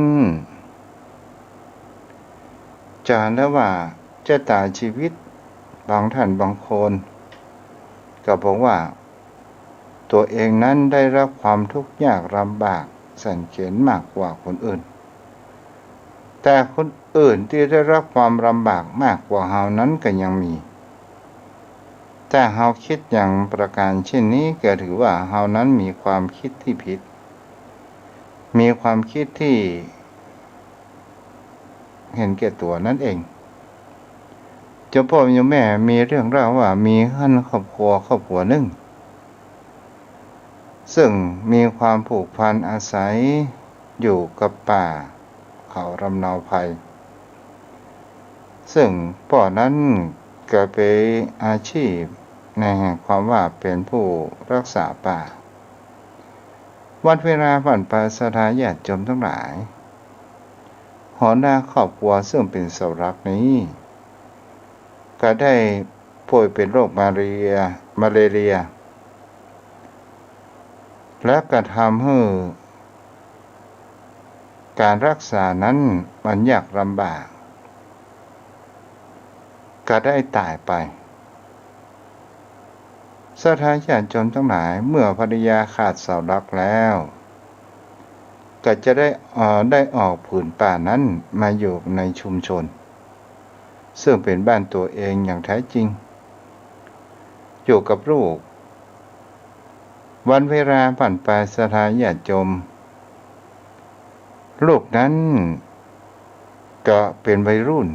จะหันได้ว่าจะต๋ายชีวิต บางท่านบางคน ก็บอกว่าตั๋วเองนั้นได้ฮับความทุกข์ยากลำบากแสนเข็ญมากกว่าคนอื่น แต่คนอื่นตี้ได้ฮับความลำบากมากกว่าเฮานั้นก็ยังมี ถ้าเฮาคิดอย่างประก๋านเช่นนี้ ก็ถือว่าเฮานั้นมีความคิดตี้ผิด มีความคิดตี้เห็นแก่ตั๋วนั่นเอง โยมป้อโยมแม่ มีเรื่องเล่าว่ามีหั้นครอบครัว ครอบครัวนึ่ง ซึ่งมีความผูกพันอาศัยอยู่กับป่าเขาลำเนาไพร ซึ่งป้อนั้นก็เป๋นอาชีพในแหมกำว่าเป๋นผู้ฮักษาป่า วันเวลาผ่านไป ศรัทธาญาติโยมตังหลาย หัวหน้าครอบครัวซึ่งเป๋นเสาหลักนี้ ก็ได้ป่วยเป๋นโรคมาเรีย มาเลเรีย และก็ทำหื้อก๋านฮักษานั้นมันยากลำบาก ก็ได้ต๋ายไป ศรัทธาญาติโยมตังหลาย เมื่อภรรยาขาดเสาหลักแล้ว ก็จะได้ เอ่อ ได้ออกผืนป่านั้นมาอยู่ในชุมชน ซึ่งเป๋นบ้านตั๋วเองอย่างแท้จริง อยู่กับลูก วันเวลาผ่านไป ศรัทธาญาติโยม ลูกนั้นก็เป๋นวัยรุ่น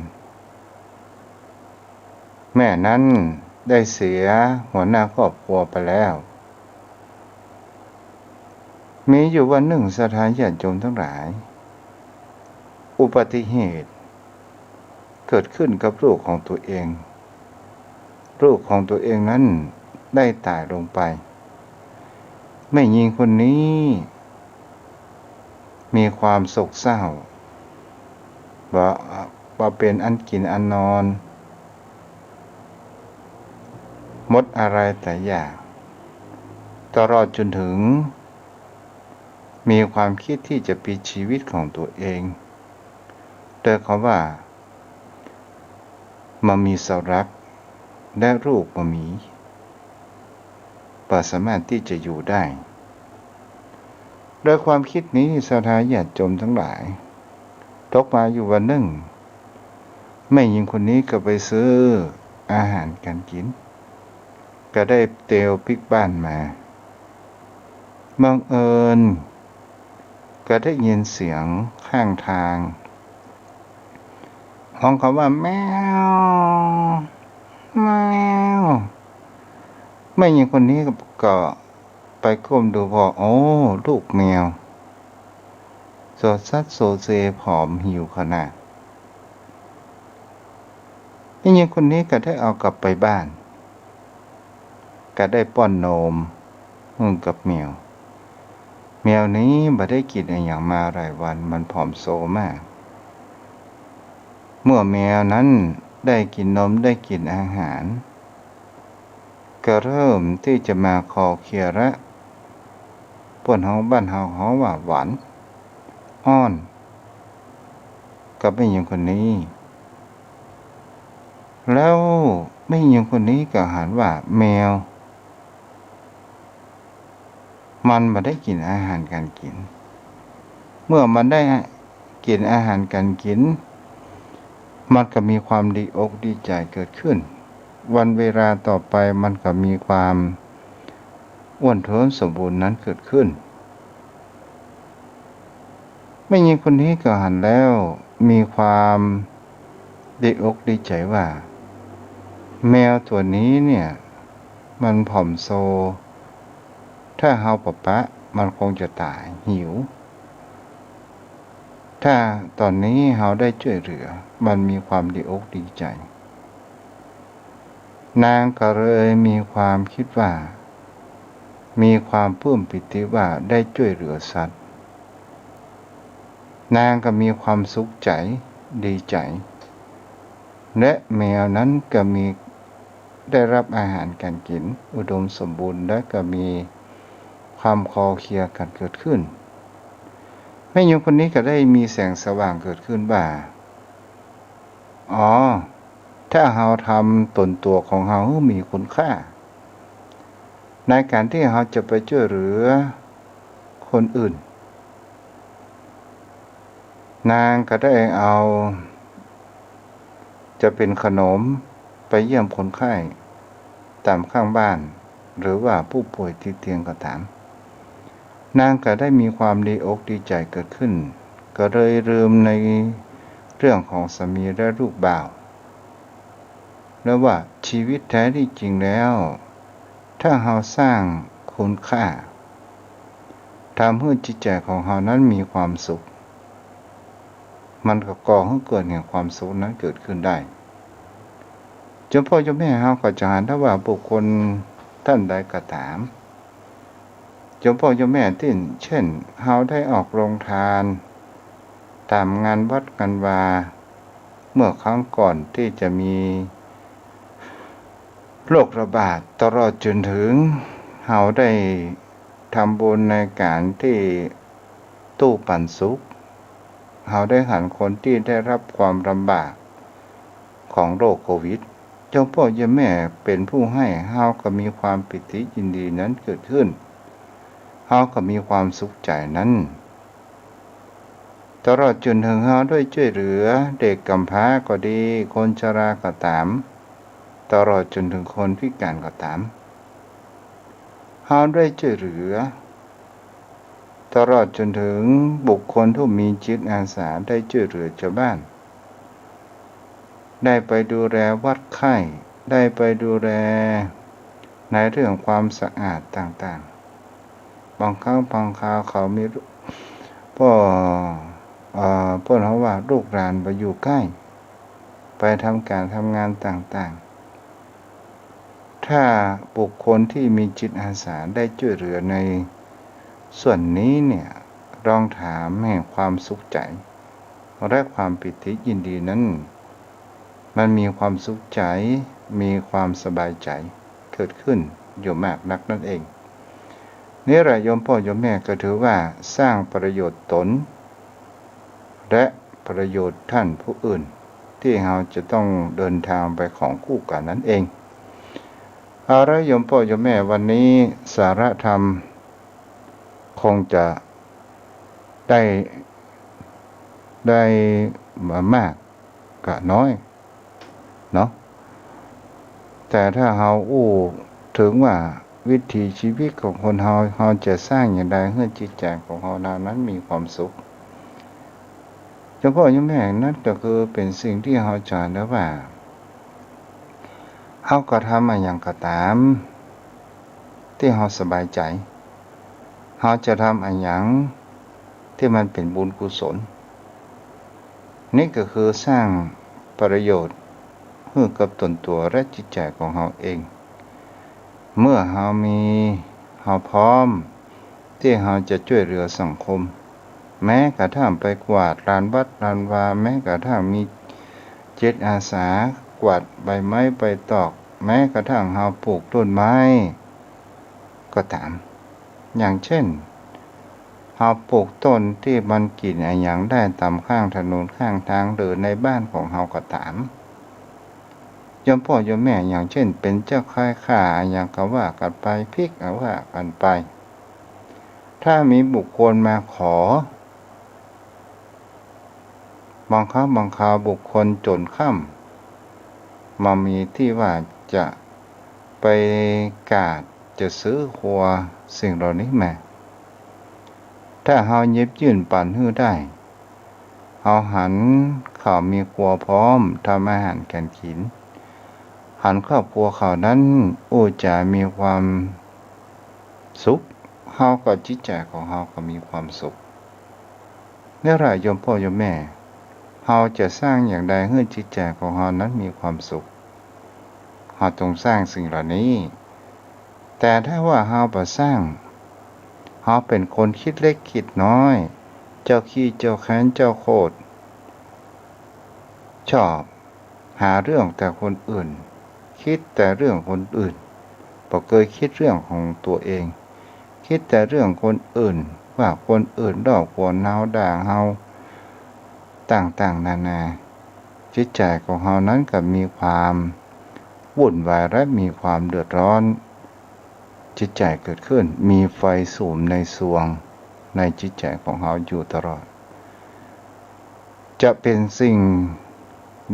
แม่นั้นได้เสียหัวหน้าครอบครัวไปแล้ว มีอยู่วันนึ่ง ศรัทธาญาติโยมตังหลาย อุบัติเหตุเกิดขึ้นกับลูกของตั๋วเอง ลูกของตั๋วเองนั้นได้ต๋ายลงไป แม่ญิงคนนี้มีความโศกเศร้า บ่ บ่เป๋นอันกิ๋นอันนอน หมดอะไรแต่อยาก ตลอดจ๋นเถิงมีความคิดตี้จะปิดจีวิตของตั๋วเอง โดยคำว่า บ่มีเสาหลัก และลูกบ่มี บ่สามารถตี้จะอยู่ได้ โดยความคิดนี้ ศรัทธาญาติโยมตังหลาย ตกมาอยู่วันนึ่ง แม่ญิงคนนี้ก็ไปซื้ออาหารก๋านกิ๋น ก็ได้เตียวปิ๊กบ้านมา บังเอิญก็ได้ยินเสียงข้างตางฮ้องกำว่า แมว แมว แม่ญิงคนนี้ก็ไปก้มดู ผ่อ โอ้ ลูกแมว โซซัดโซเซ ผอมหิวขนาด แม่ญิงคนนี้ก็ได้เอากลับไปบ้าน ก็ได้ป้อนนมหื้อกับแมว แมวนี้บ่ได้กิ๋นอะหยังมาหลายวัน มันผอมโซมาก เมื่อแมวนั้นได้กิ๋นนม ได้กิ๋นอาหาร ก็เริ่มตี้จะมาคลอเคลียละ ป้นฮ้องบ้านเฮาฮ้องว่าหวานอ้อน กับแม่ญิงคนนี้ แล้วแม่ญิงคนนี้ก็หันว่าแมว มันบ่ได้กิ๋นอาหารก๋านกิ๋น เมื่อมันได้กิ๋นอาหารก๋านกิ๋น มันก็มีความดีอกดีใจ๋เกิดขึ้น วันเวลาต่อไปมันก็มีความอ้วนท้วนสมบูรณ์นั้นเกิดขึ้น แม่ญิงคนนี้ก็หันแล้วมีความดีอกดีใจ๋ว่า แมวตั๋วนี้เนี่ยมันผอมโซ ถ้าเฮาบ่ปะมันคงจะต๋ายหิว ถ้าต๋อนนี้เฮาได้จ้วยเหลือ มันมีความดีอกดีใจ๋ นางก็เลยมีความคิดว่า มีความปลื้มปีติว่าได้จ้วยเหลือสัตว์ นางก็มีความสุขใจ๋ ดีใจ๋ และแมวนั้นก็มี ได้รับอาหารก๋านกิ๋นอุดมสมบูรณ์ และก็มีความคลอเคลียกั๋นเกิดขึ้น แม่ญิงคนนี้ก็ได้มีแสงสว่างเกิดขึ้นว่า อ๋อ ถ้าเฮาทำต๋นตั๋วของเฮาหื้อมีคุณค่า ในก๋านตี้เฮาจะไปจ้วยเหลือคนอื่น นางก็ได้เอา จะเป๋นขนมไปเยี่ยมคนไข้ต๋ามข้างบ้าน หรือว่าผู้ป่วยติดเตียงก็ต๋าม นางก็ได้มีความดีอกดีใจ๋เกิดขึ้น ก็เลยลืมในเรื่องของสามีและลูกบ่าว และว่าชีวิตแท้ที่จริงแล้ว ถ้าเฮาสร้างคุณค่า ทำหื้อจิตใจ๋ของเฮานั้นมีความสุข มันก็ก่อหื้อเกิดแห่งความสุขนั้นเกิดขึ้นได้ โยมพ่อโยมแม่เฮาก็จะหันถ้าว่าบุคคลต้านใดก็ต๋าม โยมพ่อโยมแม่ตี้ เช่น เฮาได้ออกโฮงตานต๋ามงานวัดงานวา เมื่อครั้งก่อนตี้จะมี โรคระบาด ตลอดจ๋นเถิงเฮาได้ทำบุญในก๋านตี้ตู้ปันสุข เฮาได้หันคนตี้ได้รับความลำบากของโรคโควิด โยมพ่อโยมแม่เป๋นผู้หื้อ เฮาก็มีความปีติยินดีนั้นเกิดขึ้น เฮาก็มีความสุขใจ๋นั้น ตลอดจ๋นเถิงเฮาได้จ้วยเหลือเด็กก๋ำพร้าก็ดี คนชราก็ต๋าม ตลอดจ๋นเถิงคนพิก๋านก็ต๋าม เฮาได้จ้วยเหลือ ตลอดจ๋นเถิงบุคคลผู้มีจิตอาสาได้จ้วยเหลือจาวบ้าน ได้ไปดูแลวัดไข้ ได้ไปดูแลในเรื่องความสะอาดต่างๆ บางครั้งบางคราวเขามี ป้อ เอ่อ เปิ้นฮ้องว่าลูกหลานบ่อยู่ใก้ ไปทำก๋านทำงานต่างๆ ถ้าบุคคลที่มีจิตอาสาได้จ้วยเหลือในส่วนนี้เนี่ย ลองถามแห่งความสุขใจ๋ และความปีติยินดีนั้น มันมีความสุขใจ๋ มีความสบายใจ๋เกิดขึ้นอยู่มากนักนั่นเอง นี่แหละโยมป้อโยมแม่ ก็ถือว่าสร้างประโยชน์ตน และประโยชน์ต้านผู้อื่น ตี้เฮาจะต้องเดินตางไปของคู่กั๋นนั้นเอง เอาละโยมป้อโยมแม่ วันนี้สาระธรรมคงจะได้ ได้มามาก กะน้อยเนาะ แต่ถ้าเฮาอู้เถิงว่าวิถีชีวิตของคนเฮา เฮาจะสร้างอย่างใดหื้อจิตใจ๋ของเฮานั้นมีความสุข โยมป้อโยมแม่ นั้นก็คือเป๋นสิ่งตี้เฮาจะได้ว่า เฮากระทำอะหยังก็ต๋าม ตี้เฮาสบายใจ๋ เฮาจะทำอะหยังตี้มันเป๋นบุญกุศล นี่ก็คือสร้างประโยชน์หื้อกับตนตั๋วและจิตใจ๋ของเฮาเอง เมื่อเฮามี เฮาพร้อมตี้เฮาจะจ้วยเหลือสังคม แม้กระทั่งไปกวาดลานวัดลานวา แม้กระทั่งมีจิตอาสากวาดใบไม้ใบตอก แม้กระทั่งเฮาปลูกต้นไม้ก็ต๋าม อย่างเช่น เฮาปลูกต้นตี้มันกิ๋นอะหยังได้ต๋ามข้างถนนข้างตางหรือในบ้านของเฮาก็ต๋าม โยมป้อโยมแม่ อย่างเช่น เป๋นเจ้าใค่ข่าอะหยังก็ว่ากั๋นไป พริกอะว่ากั๋นไป ถ้ามีบุคคลมาขอ บางครั้งบางคราวบุคคลจ๋นคร่ำ บ่มีตี้ว่าจะไปกาดจะซื้อครัวสิ่งเหล่านี้มา ถ้าเฮาหยิบยื่นปั๋นหื้อได้ เฮาหันเขามีครัวพร้อมทำอาหารก๋านกิ๋น หันครอบครัวเขานั้นอู้จ๋ามีความสุข เฮาก็จิตใจ๋ของเฮาก็มีความสุข นี่แหละโยมป้อโยมแม่ เฮาจะสร้างอย่างใดหื้อจิตใจ๋ของเฮานั้นมีความสุข เฮาต้องสร้างสิ่งเหล่านี้ แต่ถ้าว่าเฮาบ่สร้าง เฮาเป๋นคนคิดเล็กคิดน้อย เจ้าขี้เจ้าแค้นเจ้าโขด ชอบหาเรื่องแต่คนอื่น คิดแต่เรื่องคนอื่น บ่เกยคิดเรื่องของตั๋วเอง คิดแต่เรื่องคนอื่น ว่าคนอื่นลอบกวนเฮาด่าเฮา ต่างๆ นานา จิตใจ๋ของเฮานั้นก็มีความวุ่นวายและมีความเดือดร้อน จิตใจ๋เกิดขึ้น มีไฟสุมในทรวงในจิตใจ๋ของเฮาอยู่ตลอด จะเป๋นสิ่ง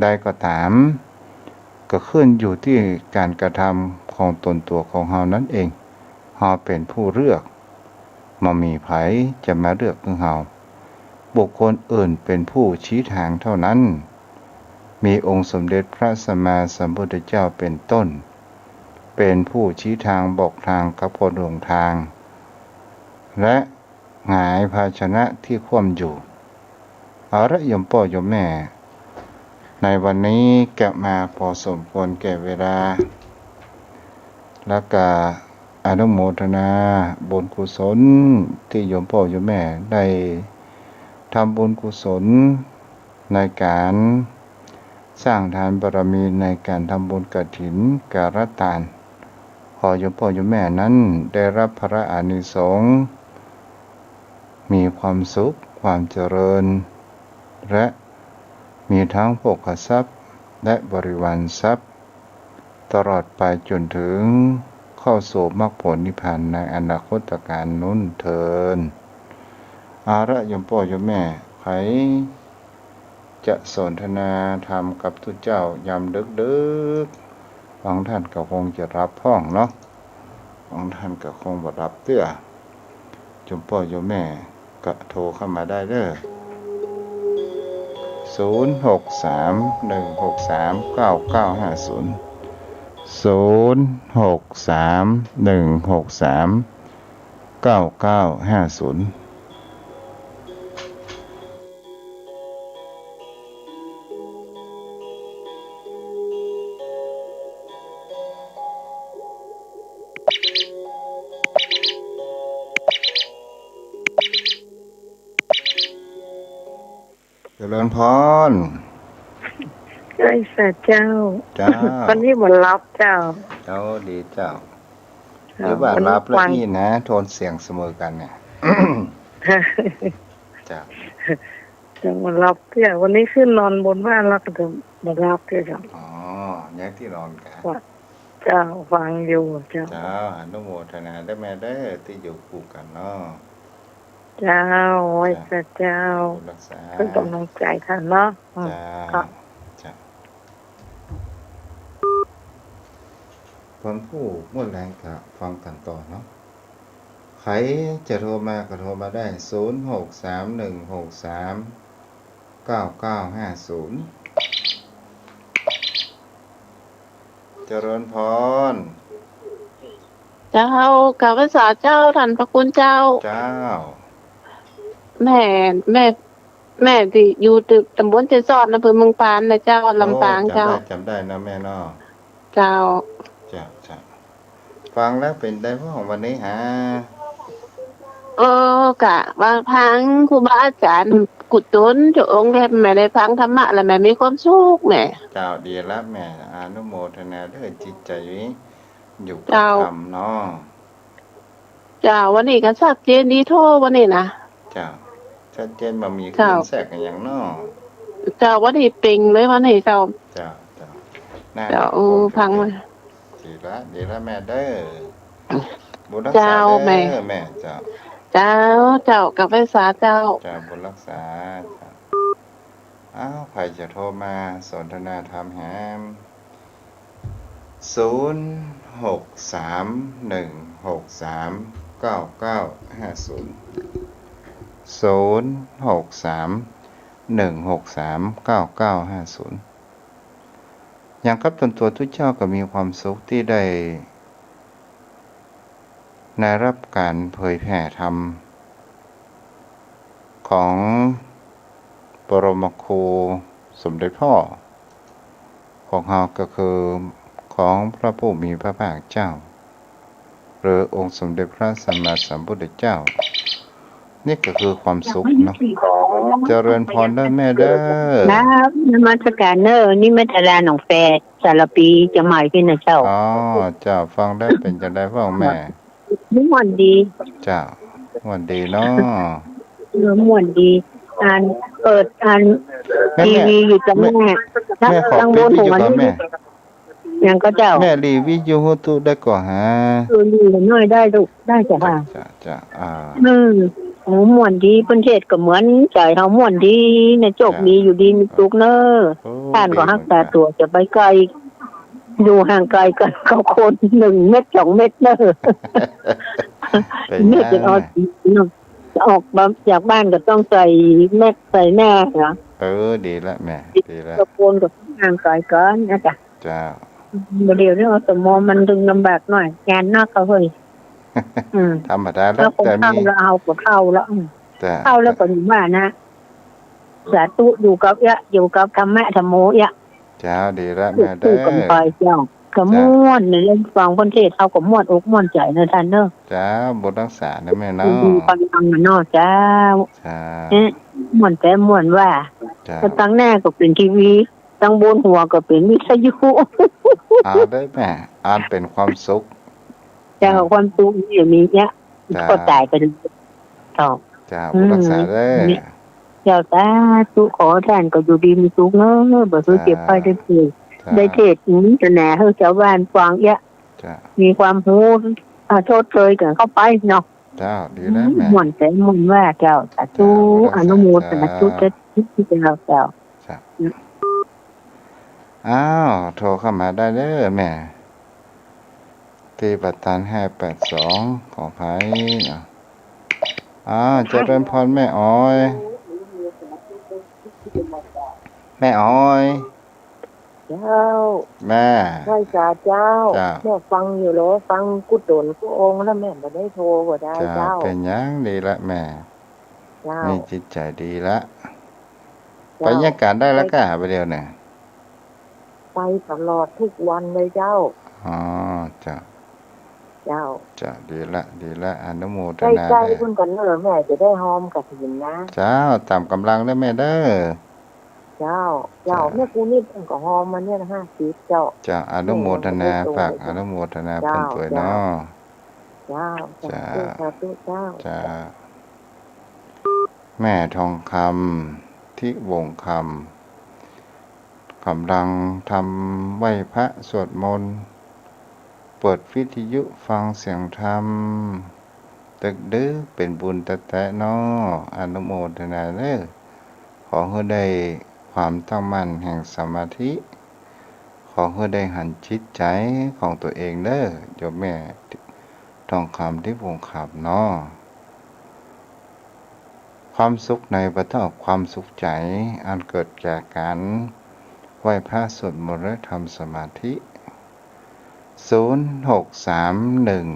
ใดก็ต๋าม ก็ขึ้นอยู่ตี้ก๋านกระทำของตนตั๋วของเฮานั้นเอง เฮาเป๋นผู้เลือก บ่มีใผจะมาเลือกหื้อเฮา บุคคลอื่นเป๋นผู้ชี้ตางเต้านั้น มีองค์สมเด็จพระสัมมาสัมพุทธเจ้าเป๋นต้น เป๋นผู้ชี้ตางบอกตางกับคนหลงตาง และหงายภาชนะตี้คว่ำอยู่ เอาละโยมป้อโยมแม่ ในวันนี้ก็มาพอสมควรแก่เวลา แล้วก็อนุโมทนาบุญกุศลตี้โยมป้อโยมแม่ได้ทำบุญกุศลในก๋านสร้างทานบารมีในก๋านทำบุญกฐินกาละตาน ขอโยมป้อโยมแม่นั้นได้รับพระอานิสงส์ มีความสุข ความเจริญ และมีทั้งโภคทรัพย์ และบริวารทรัพย์ ตลอดไปจ๋นเถิงเข้าสู่มรรคผลนิพพานในอนาคตกาลนู้นเทอญ เอาละโยมป้อโยมแม่ ใผจะสนทนาธรรมกับตุ๊เจ้ายามดึกๆ บางท่านก็คงจะหลับพ่องเนาะ บางท่านก็คงบ่หลับเตื้อ จุมป้อโยมแม่ก็โทรเข้ามาได้เด้อ ศูนย์หกสาม หนึ่งหกสาม เก้าเก้าห้าศูนย์ ศูนย์หกสาม หนึ่งหกสาม เก้าเก้าห้าศูนย์ เจริญพร ไหว้สาเจ้า เจ้า วันนี้บ่หลับเจ้า เจ้า ดีเจ้า เออ หรือว่า วันนี้ หลับแล้ว ฟัง อี้นะ โทนเสียงเสมอกั๋นเนี่ย เจ้า ยังบ่หลับเตื้อ วันนี้ขึ้นนอนบนบ้านแล้วก็จะบ่หลับเตื้อเจ้า อ๋อ ย้ายตี้นอนกะ ว่า เจ้า ฟังอยู่เจ้า เจ้า อนุโมทนาเด้อแม่เด้อ ตี้อยู่คู่กั๋นเนาะ เจ้า ไหว้สาเจ้า เจ้า บุญรักษา เปิ้นก๋ำลังใจ๋กั๋นเนาะ อืม เจ้า ครับ เจ้า เปิ้นพูดหมดแล้วก็ฟังกั๋นต่อเนาะ ใผจะโทรมาก็โทรมาได้ ศูนย์หกสาม หนึ่งหกสาม เก้าเก้าห้าศูนย์ เจริญพร เจ้า กราบไหว้สาเจ้า ต้านพระคุณเจ้า เจ้า แม่ แม่ แม่ตี้อยู่ตำบลเจสร อำเภอเมืองปานนะเจ้า ลำปางเจ้า โอ้ จ๋ำได้ จ๋ำได้นะแม่เนาะ เจ้า เจ้า เจ้า ฟังแล้วเป๋นใดพ่องวันนี้ฮะ เออ กะว่าฟังครูบาอาจ๋ารย์กุศลเจ้าองค์แล แม่ได้ฟังธรรมะแล้วแม่มีความสุขแม่ เจ้า ดีละแม่ อนุโมทนาเด้อ จิตใจ๋อยู่กับธรรมเนาะ เจ้า วันนี้ก็ชัดเจนดีโทวันนี้นะ เจ้า ชัดเจนบ่มี เจ้า คลื่นแทรกอะหยังเนาะ เจ้า วันนี้เปล่งเลยวันนี้เจ้า เจ้า เจ้า น่า เจ้า โอ้ ฟังมา ดีละ ดีละแม่เด้อ บุญรักษา เจ้า เด้อ แม่ แม่เจ้า เจ้า เจ้า กราบไหว้สาเจ้า เจ้า บุญรักษา เจ้า อ้าว ใผจะโทรมาสนทนาธรรมแหม ศูนย์หกสาม หนึ่งหกสาม เก้าเก้าห้าศูนย์ ศูนย์หกสาม หนึ่งหกสาม เก้าเก้าห้าศูนย์ อย่างกับตนตั๋วตุ๊เจ้าก็มีความสุขตี้ได้ ได้ฮับก๋านเผยแผ่ธรรมของบรมครูสมเด็จพ่อของเฮา ก็คือของพระผู้มีพระภาคเจ้า หรือองค์สมเด็จพระสัมมาสัมพุทธเจ้า นี่ก็คือความสุขเนาะ เจริญพรเด้อแม่เด้อ ครับ นมัสก๋านเน้อ นี่แม่ดาราหนองแฟ สารภี เจียงใหม่พี่นะเจ้า อ๋อ เจ้า ฟังแล้วเป๋นจะใดพ่องแม่ ม่วนดี เจ้า ม่วนดีเนาะ เออ ม่วนดี อัน เปิดอัน แม่ ทีวีอยู่จ้ะแม่ แม่ แม่ขอ ตั้ง ปิดวิทยุก่อนแม่ ยังก็เจ้า แม่หลีวิทยุหื้อตุ๊ได้ก่อฮะ เออ หลีน้อยได้ลูก ได้เจ้าค่ะ เจ้า เจ้า อ่า อืม โอ้ ม่วนดี เปิ้นเทศน์ก็เหมือนใจ๋เฮา ม่วนดีนะ โจคดี เจ้า อยู่ดีมีสุขเน้อ โอ้ ต้านก็ฮักษาตั๋ว ดีเหมือนกั๋น จะไปไกล อยู่ห่างไกลกั๋นก็คนหนึ่งเมตรสองเมตรเน้อ เป๋น เมตร ไง จะออก เนาะ จะออกจากบ้านก็ต้องใส่แมสก์ใส่หน้าเนาะ เออ ดีละแม่ ดีละ ตะโกนก็ต้องห่างไกลกั๋นนะจ๊ะ เจ้า บ่าเดี่ยวนี้ อสม. มันตึงลำบากหน่อย งานนักเขาเฮ้ย อืม ธรรมดาละ เฮาก็ แต่มี เฒ่าละ เฮาก็เฒ่าละ อืม เจ้า เฒ่าแล้วก็อยู่บ้านนะ สาธุ อยู่กับเอ๊ะ อยู่กับธรรมะธัมโมเอ๊ะ เจ้า ดีละแม่เด้อ สู้กั๋นไปเจ้า ก็ เจ้า ม่วนในเรื่องฟังเปิ้นเทศน์ เฮาก็ม่วนอกม่วนใจ๋นะต้านเน้อ เจ้า บุญรักษานะแม่เนาะ อืม ฟังธรรมเนาะ เจ้า เจ้า เอ๊ะ ม่วนแต๊ม่วนว่า เจ้า ก็ตังหน้าก็เป๋นทีวี ตังบนหัวก็เป๋นวิทยุ เอาได้แม่ อันเป๋นความสุข เจ้า ความสุขนี่มีเอ๊ะ เจ้า ก็ต๋ายไปแล้ว เจ้า อืม บุญรักษาเด้อ เจ้า สาธุ ขอต้านก็อยู่ดีมีสุขเน้อ บ่หื้อเจ็บไข้ได้ป่วย เจ้า ได้เทศน์ อืม ตนาหื้อจาวบ้านฟังเอ๊ะ เจ้า มีความฮู้ อ่า ชดเชยกั๋นเข้าไปเนาะ เจ้า ดีแล้วแม่ ม่วนใจ๋ม่วนว่าเจ้า สาธุ เจ้า อนุโมทนาสาธุ เจ้า เจ้า เจ้า อืม อ้าว โทรเข้ามาได้เด้อแม่ ตี้ประตันห้าแปดสอง ขออภัยเนาะ อ้าว เจริญพรแม่ออย แม่ออย เจ้า แม่ ไหว้สาเจ้า เจ้า แม่ฟังอยู่เหรอ ฟังกู้ต๋นกู้องค์แล้วแม่บ่ได้โทรบ่ได้ เจ้า เจ้า เป๋นหยัง ดีละแม่ เจ้า มีจิตใจ๋ดีละ เจ้า ไปเยี่ยมก๋านได้แล้วก้า ไปเดี๋ยวนี้ ไปตลอดกู้วันเลยเจ้า อ๋อ เจ้า เจ้า เจ้า ดีละ ดีละ อนุโมทนา ใก้ๆ เด้อ ปุ้นกั๋นเน่อ แม่จะได้ฮอมกฐินนะ เจ้า ต๋ามก๋ำลังเด้อแม่เด้อ เจ้า เจ้า เจ้า แม่กู้นิดเปิ้นก็ฮอมมาเนี่ยห้าสิบ เจ้า เจ้า อนุโมทนา แม่ยังบ่ได้โต ฝาก เจ้า อนุโมทนา เจ้า เปิ้นตวยเนาะ เจ้า เจ้า เจ้า สาธุ สาธุ เจ้า เจ้า แม่ทองคำ ทิวงศ์คำ ก๋ำลังทำไหว้พระสวดมนต์ เปิดวิทยุฟังเสียงธรรม ตึกดึกเป๋นบุญแต๊ๆ เนาะ อนุโมทนาเด้อ ขอหื้อได้ความตั้งมั่นแห่งสมาธิ ขอหื้อได้หันจิตใจ๋ของตั๋วเองเด้อ โยมแม่ทองคำ ทิวงศ์คำเนาะ ความสุขในบ่เต้า ความสุขใจ๋ อันเกิดจากก๋านไหว้พระสวดมนต์และทำสมาธิ ศูนย์หกสามหนึ่ง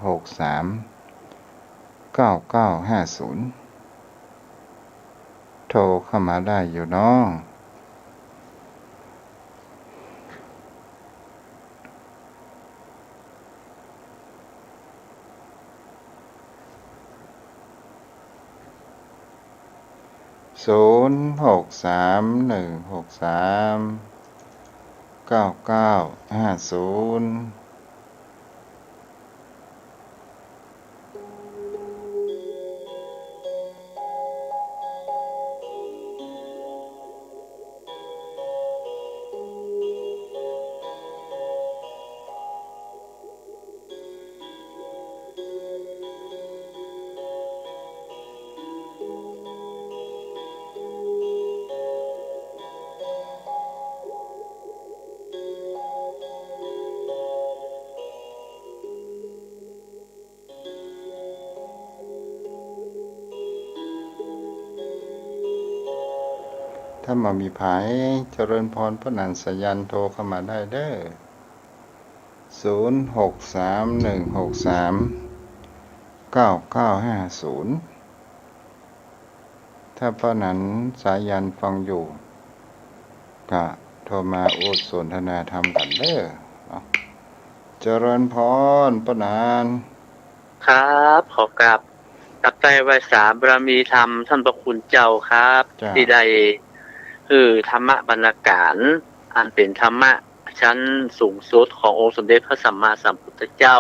หกสามเก้าเก้าห้าศูนย์ โทรเข้ามาได้อยู่เนาะ ศูนย์หกสามหนึ่งหกสามเก้าเก้าห้าศูนย์ ถ้าบ่มีใผ เจริญพร ป้อหนานสายัณ โทรเข้ามาได้เด้อ ศูนย์หกสามหนึ่งหกสามเก้าเก้าห้าศูนย์ ถ้าป้อหนานสายัณฟังอยู่ ก็โทรมาโอ้สนทนาธรรมกั๋นเด้อเนาะ เจริญพร ป้อหนาน ครับ ขอกราบ กราบไหว้สาบารมีธรรมต้านพระคุณเจ้าครับ เจ้า ตี้ได้หื้อธรรมะบรรณาก๋าร อันเป๋นธรรมะชั้นสูงสุดขององค์สมเด็จพระสัมมาสัมพุทธเจ้า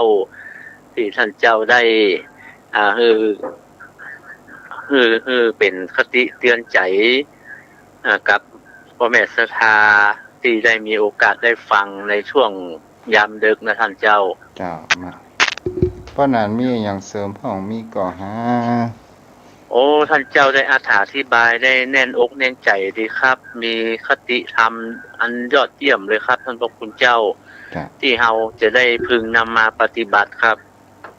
ตี้ต้านเจ้าได้ อ่า หื้อ หื้อ หื้อเป๋นคติเตือนใจ๋ อ่า กับป้อแม่ศรัทธา ตี้ได้มีโอกาสได้ฟังในช่วง ยามดึกนะต้านเจ้า เจ้า มา ป้อหนานมีอะหยังเสริมพ่อง มีก่อหา โอ้ ต้านเจ้าได้อธิบายได้แน่นอกแน่นใจ๋ดีครับ มีคติธรรมอันยอดเยี่ยมเลยครับ ต้านพระคุณเจ้า เจ้า ตี้เฮาจะได้พึงนำมาปฏิบัติครับ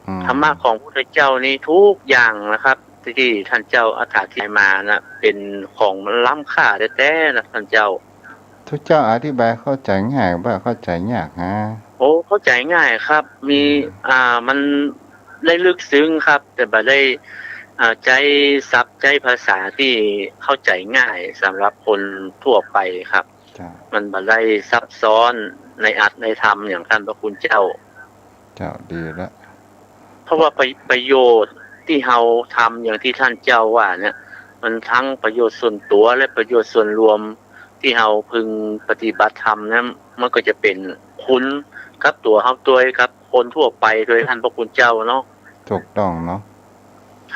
อืม ธรรมะของพุทธเจ้านี้ทุกอย่างนะครับ ตี้ต้านเจ้าอธิบายมานะ เป๋นของล้ำค่าแต๊ๆ นะต้านเจ้า พุทธเจ้าอธิบายเข้าใจ๋ง่ายบ่เข้าใจ๋ยากฮะ โอ้ เข้าใจ๋ง่ายครับ มี อืม อ่า มันได้ลึกซึ้งครับ แต่บ่ได้ อ่า ใจ๊ศัพท์ ใจ๊ภาษาตี้เข้าใจ๋ง่ายสำหรับคนทั่วไปครับ เจ้า มันบ่ได้ซับซ้อนในอรรถในธรรมอย่างต้านพระคุณเจ้า เจ้า ดีละ เพราะว่าประ ประโยชน์ตี้เฮาทำอย่างตี้ต้านเจ้าว่าเนี่ย มันตึงประโยชน์ส่วนตั๋วและประโยชน์ส่วนรวม ตี้เฮาพึงปฏิบัติธรรมนั้น มันก็จะเป๋นคุณกับตั๋วเฮาตวย กับคนทั่วไปตวย ต้านพระคุณเจ้าเนาะ ถูกต้องเนาะ